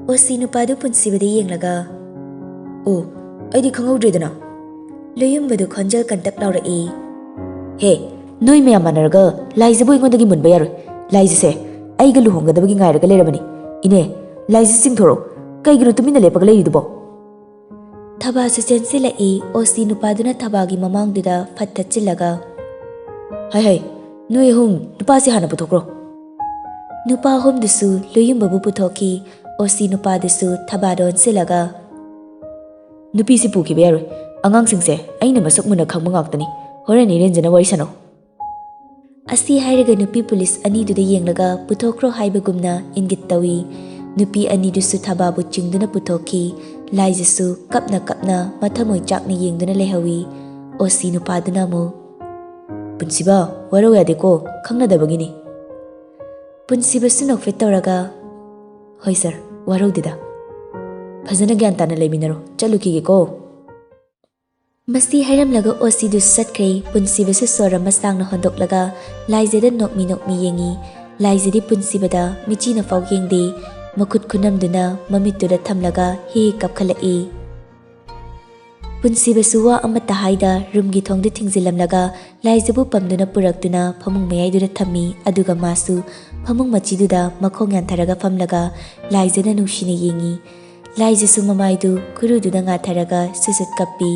ꯑꯣꯁꯤ ꯅꯨꯄꯥꯗꯨ ꯄꯨꯟꯁꯤꯕꯗ ꯌꯦꯡꯂꯒ, "ꯑꯣ, ꯑꯩꯗꯤ ꯈꯪꯍꯧꯗ꯭ꯔꯦꯗꯅ꯫" ꯂꯣꯌꯨꯝꯕꯗꯨ ꯈꯣꯟꯖꯦꯜ ꯀꯟꯇꯛ ꯂꯥꯎꯔꯛꯏ꯫ "ꯍꯦ, ꯅꯣꯏ ꯃꯌꯥꯝ ꯃꯥꯟꯅꯔꯒ ꯂꯥꯏꯖꯕꯨ ꯑꯩꯉꯣꯟꯗꯒꯤ ꯃꯨꯟꯕ ꯌꯥꯔꯣꯏ꯫ ꯂꯥꯏꯖꯁꯦ ꯑꯩꯒ ꯂꯨꯍꯣꯡꯒꯗꯕꯒꯤ ꯉꯥꯏꯔꯒ ꯂꯩꯔꯕꯅꯤ꯫ ꯏꯅꯦ, ꯂꯥꯏꯖ ꯆꯤꯡꯊꯣꯔꯛꯑꯣ꯫ ꯀꯩꯒꯤꯅꯣ ꯇꯨꯃꯤꯟꯅ ꯂꯦꯞꯄꯒ ꯂꯩꯔꯤꯗꯨꯕꯣ?" ꯊꯕꯥꯁꯨ ꯆꯦꯟꯁꯤꯜꯂꯛꯏ꯫ ꯑꯣꯁꯤ ꯅꯨꯄꯥꯗꯨꯅ ꯊꯕꯥꯒꯤ ꯃꯃꯥꯡꯗꯨꯗ ꯐꯠ ꯊꯠꯆꯤꯜꯂꯒ, "ꯍꯥꯏ ꯍꯥꯏ, ꯅꯣꯏ ꯑꯍꯨꯝ ꯅꯨꯄꯥꯁꯤ ꯍꯥꯟꯅ ꯄꯨꯊꯣꯛꯈ꯭ꯔꯣ꯫" ꯅꯨꯄꯥ ꯑꯍꯨꯝꯗꯨꯁꯨ ꯂꯣꯌꯨꯝꯕꯕꯨ ꯄꯨꯊꯣꯛꯈꯤ꯫ ꯑꯣꯁꯤ ꯅꯨꯄꯥꯗꯨꯁꯨ ꯊꯕꯥꯗ ꯑꯣꯟꯁꯤꯜꯂꯒ, "ꯅꯨꯄꯤꯁꯤ ꯄꯨꯈꯤꯕ ꯌꯥꯔꯣꯏ꯫ ꯑꯉꯥꯡꯁꯤꯡꯁꯦ ꯑꯩꯅ ꯃꯁꯛ ꯃꯨꯟꯅ ꯈꯪꯕ ꯉꯥꯛꯇꯅꯤ꯫ ꯍꯣꯔꯦꯟ ꯏꯔꯦꯟꯖꯅ ꯋꯥꯔꯤ ꯁꯥꯟꯅꯧ꯫" ꯑꯁꯤ ꯍꯥꯏꯔꯒ ꯅꯨꯄꯤ ꯄꯨꯂꯤꯁ ꯑꯅꯤꯗꯨꯗ ꯌꯦꯡꯂꯒ ꯄꯨꯊꯣꯛꯈ꯭ꯔꯣ ꯍꯥꯏꯕꯒꯨꯝꯅ ꯏꯪꯒꯤꯠ ꯇꯧꯏ꯫ ꯅꯨꯄꯤ ꯑꯅꯤꯗꯨꯁꯨ ꯊꯕꯥꯕꯨ ꯆꯤꯡꯗꯨꯅ ꯄꯨꯊꯣꯛꯈꯤ꯫ ꯂꯥꯏꯖꯁꯨ ꯀꯞꯅ ꯀꯞꯅ ꯃꯊꯃꯣꯏ ꯆꯥꯛꯅ ꯌꯦꯡꯗꯨꯅ ꯂꯩꯍꯧꯏ꯫ ꯑꯣꯁꯤ ꯅꯨꯄꯥꯗꯨꯅ ꯑꯃꯨꯛ, "ꯄꯨꯟꯁꯤꯕ, ꯋꯥꯔꯧ ꯌꯥꯗꯦꯀꯣ, ꯈꯪꯅꯗꯕꯒꯤꯅꯤ꯫" ꯄꯨꯟꯁꯤꯕꯁꯨ ꯅꯣꯛꯐꯦꯠ ꯇꯧꯔꯒ, "ꯍꯣꯏ ꯁꯥꯔ, ꯋꯥꯔꯧꯗꯦꯗ꯫ ꯐꯖꯅ ꯒ꯭ꯌꯥꯟ ꯇꯥꯅ ꯂꯩꯃꯤꯟꯅꯔꯣ, ꯆꯠꯂꯨꯈꯤꯒꯦꯀꯣ꯫" ꯃꯁꯤ ꯍꯥꯏꯔꯝꯂꯒ ꯑꯣꯁꯤꯗꯨꯁꯨ ꯆꯠꯈ꯭ꯔꯦ꯫ ꯄꯨꯟꯁꯤꯕꯁꯨ ꯁꯣꯔ ꯑꯃ ꯁꯥꯡꯅ ꯍꯣꯟꯗꯣꯛꯂꯒ ꯂꯥꯏꯖꯗ ꯅꯣꯛꯃꯤ ꯅꯣꯛꯃꯤ ꯌꯦꯡꯉꯤ꯫ ꯂꯥꯏꯖꯗꯤ ꯄꯨꯟꯁꯤꯕꯗ ꯃꯤꯆꯤꯅ ꯐꯥꯎ ꯌꯦꯡꯗꯦ꯫ ꯃꯈꯨꯠ ꯈꯨꯅꯝꯗꯨꯅ ꯃꯃꯤꯠꯇꯨꯗ ꯊꯝꯂꯒ ꯍꯦꯛ ꯍꯦꯛ ꯀꯞꯈꯠꯂꯛꯏ꯫ ꯄꯨꯟꯁꯤꯕꯁꯨ ꯋꯥ ꯑꯃꯠꯇ ꯍꯥꯏꯗ ꯔꯨꯝꯒꯤ ꯊꯣꯡꯗꯨ ꯊꯤꯡꯖꯤꯜꯂꯝꯂꯒ ꯂꯥꯏꯖꯕꯨ ꯄꯝꯗꯨꯅ ꯄꯨꯔꯛꯇꯨꯅ ꯐꯃꯨꯡ ꯃꯌꯥꯏꯗꯨꯗ ꯊꯝꯃꯤ꯫ ꯑꯗꯨꯒ ꯃꯥꯁꯨ ꯐꯃꯨꯡ ꯃꯆꯤꯗꯨꯗ ꯃꯈꯣꯡ ꯌꯥꯟꯊꯔꯒ ꯐꯝꯂꯒ ꯂꯥꯏꯖꯅ ꯅꯨꯡꯁꯤꯅ ꯌꯦꯡꯉꯤ꯫ ꯂꯥꯏꯖꯁꯨ ꯃꯃꯥꯏꯗꯨ ꯈꯨꯔꯨꯗꯨꯅ ꯉꯥꯊꯔꯒ ꯁꯨꯠ ꯁꯨꯠ ꯀꯞꯄꯤ꯫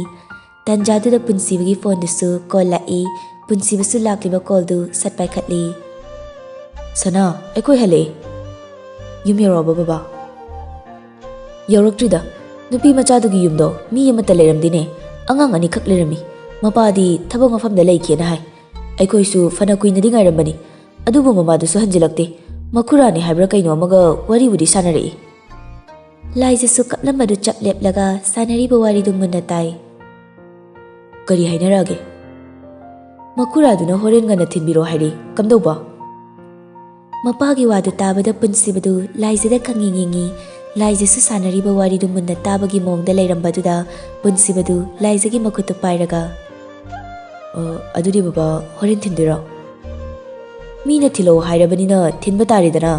ꯇꯟꯖꯥꯗꯨꯗ ꯄꯨꯟꯁꯤꯕꯒꯤ ꯐꯣꯟꯗꯨꯁꯨ ꯀꯣꯜ ꯂꯥꯛꯏ꯫ ꯄꯨꯟꯁꯤꯕꯁꯨ ꯂꯥꯛꯂꯤꯕ ꯀꯣꯜꯗꯨ ꯁꯠ ꯄꯥꯏꯈꯠꯂꯤ꯫ "ꯁꯅꯥ, ꯑꯩꯈꯣꯏ ꯍꯜꯂꯛꯑꯦ꯫ ꯌꯨꯝ ꯌꯧꯔꯛꯑꯕꯣ ꯕꯕꯥ?" "ꯌꯧꯔꯛꯇ꯭ꯔꯤꯗ꯫ ꯅꯨꯄꯤ ꯃꯆꯥꯗꯨꯒꯤ ꯌꯨꯝꯗꯣ ꯃꯤ ꯑꯃꯠꯇ ꯂꯩꯔꯝꯗꯦꯅꯦ꯫ ꯑꯉꯥꯡ ꯑꯅꯤꯈꯛ ꯂꯩꯔꯝꯃꯤ꯫ ꯃꯄꯥꯗꯤ ꯊꯕꯛ ꯃꯐꯝꯗ ꯂꯩꯈꯤꯅ ꯍꯥꯏ꯫ ꯑꯩꯈꯣꯏꯁꯨ ꯐꯅ ꯀꯨꯏꯅꯗꯤ ꯉꯥꯏꯔꯝꯕꯅꯤ꯫ ꯑꯗꯨꯕꯨ ꯃꯃꯥꯗꯨꯁꯨ ꯍꯟꯖꯤꯜꯂꯛꯇꯦ꯫ ꯃꯈꯨꯔꯥꯅꯤ ꯍꯥꯏꯕ꯭ꯔꯥ ꯀꯩꯅꯣ ꯑꯃꯒ ꯋꯥꯔꯤꯕꯨꯗꯤ ꯁꯥꯟꯅꯔꯛꯏ꯫" ꯂꯥꯏꯖꯁꯨ ꯀꯞꯂꯝꯕꯗꯨ ꯆꯞ ꯂꯦꯞꯂꯒ ꯁꯥꯟꯅꯔꯤꯕ ꯋꯥꯔꯤꯗꯨ ꯃꯨꯟꯅ ꯇꯥꯏ꯫ "ꯀꯔꯤ ꯍꯥꯏꯅꯔꯛꯑꯒꯦ?" "ꯃꯈꯨꯔꯥꯗꯨꯅ ꯍꯣꯔꯦꯟ ꯉꯟꯅ ꯊꯤꯟꯕꯤꯔꯣ ꯍꯥꯏꯔꯤ, ꯀꯝꯗꯧꯕ?" ꯃꯄꯥꯒꯤ ꯋꯥꯗꯨ ꯇꯥꯕꯗ ꯄꯨꯟꯁꯤꯕꯗꯨ ꯂꯥꯏꯖꯗ ꯈꯪꯌꯦꯡ ꯌꯦꯡꯉꯤ꯫ ꯂꯥꯏꯖꯁꯨ ꯁꯥꯟꯅꯔꯤꯕ ꯋꯥꯔꯤꯗꯨ ꯃꯨꯟꯅ ꯇꯥꯕꯒꯤ ꯃꯑꯣꯡꯗ ꯂꯩꯔꯝꯕꯗꯨꯗ ꯄꯨꯟꯁꯤꯕꯗꯨ ꯂꯥꯏꯖꯒꯤ ꯃꯈꯨꯠꯇꯨ ꯄꯥꯏꯔꯒ, "ꯑ, ꯑꯗꯨꯗꯤ ꯕꯕꯥ, ꯍꯣꯔꯦꯟ ꯊꯤꯟꯗꯣꯏꯔꯣ?" "ꯃꯤꯅ ꯊꯤꯜꯂꯛꯑꯣ ꯍꯥꯏꯔꯕꯅꯤꯅ ꯊꯤꯟꯕ ꯇꯥꯔꯦꯗꯅ꯫"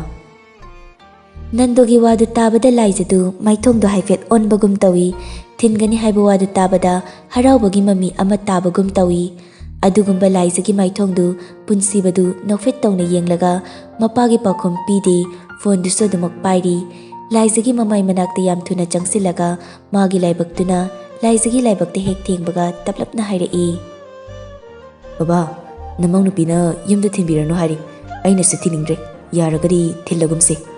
ꯅꯟꯗꯣꯒꯤ ꯋꯥꯗꯨ ꯇꯥꯕꯗ ꯂꯥꯏꯖꯗꯨ ꯃꯥꯏꯊꯣꯡꯗꯨ ꯍꯥꯏꯐꯦꯠ ꯑꯣꯟꯕꯒꯨꯝ ꯇꯧꯏ꯫ ꯊꯤꯟꯒꯅꯤ ꯍꯥꯏꯕ ꯋꯥꯗꯨ ꯇꯥꯕꯗ ꯍꯔꯥꯎꯕꯒꯤ ꯃꯃꯤ ꯑꯃ ꯇꯥꯕꯒꯨꯝ ꯇꯧꯏ꯫ ꯑꯗꯨꯒꯨꯝꯕ ꯂꯥꯏꯖꯒꯤ ꯃꯥꯏꯊꯣꯡꯗꯨ ꯄꯨꯟꯁꯤꯕꯗꯨ ꯅꯣꯛꯐꯦꯠ ꯇꯧꯅ ꯌꯦꯡꯂꯒ ꯃꯄꯥꯒꯤ ꯄꯥꯎꯈꯨꯝ ꯄꯤꯗꯦ꯫ ꯐꯣꯟꯗꯨꯁꯨ ꯑꯗꯨꯃꯛ ꯄꯥꯏꯔꯤ꯫ ꯂꯥꯏꯖꯒꯤ ꯃꯃꯥꯏ ꯃꯅꯥꯛꯇ ꯌꯥꯝ ꯊꯨꯅ ꯆꯪꯁꯤꯜꯂꯒ ꯃꯥꯒꯤ ꯂꯥꯏꯕꯛꯇꯨꯅ ꯂꯥꯏꯖꯒꯤ ꯂꯥꯏꯕꯛꯇ ꯍꯦꯛ ꯊꯦꯡꯕꯒ ꯇꯞꯂꯞꯅ ꯍꯥꯏꯔꯛꯏ, "ꯕꯕꯥ, ꯅꯃꯧ ꯅꯨꯄꯤꯅ ꯌꯨꯝꯗ ꯊꯤꯟꯕꯤꯔꯅꯨ ꯍꯥꯏꯔꯤ꯫ ꯑꯩꯅꯁꯨ ꯊꯤꯅꯤꯡꯗ꯭ꯔꯦ꯫ ꯌꯥꯔꯒꯗꯤ ꯊꯤꯜꯂꯒꯨꯝꯁꯦ꯫"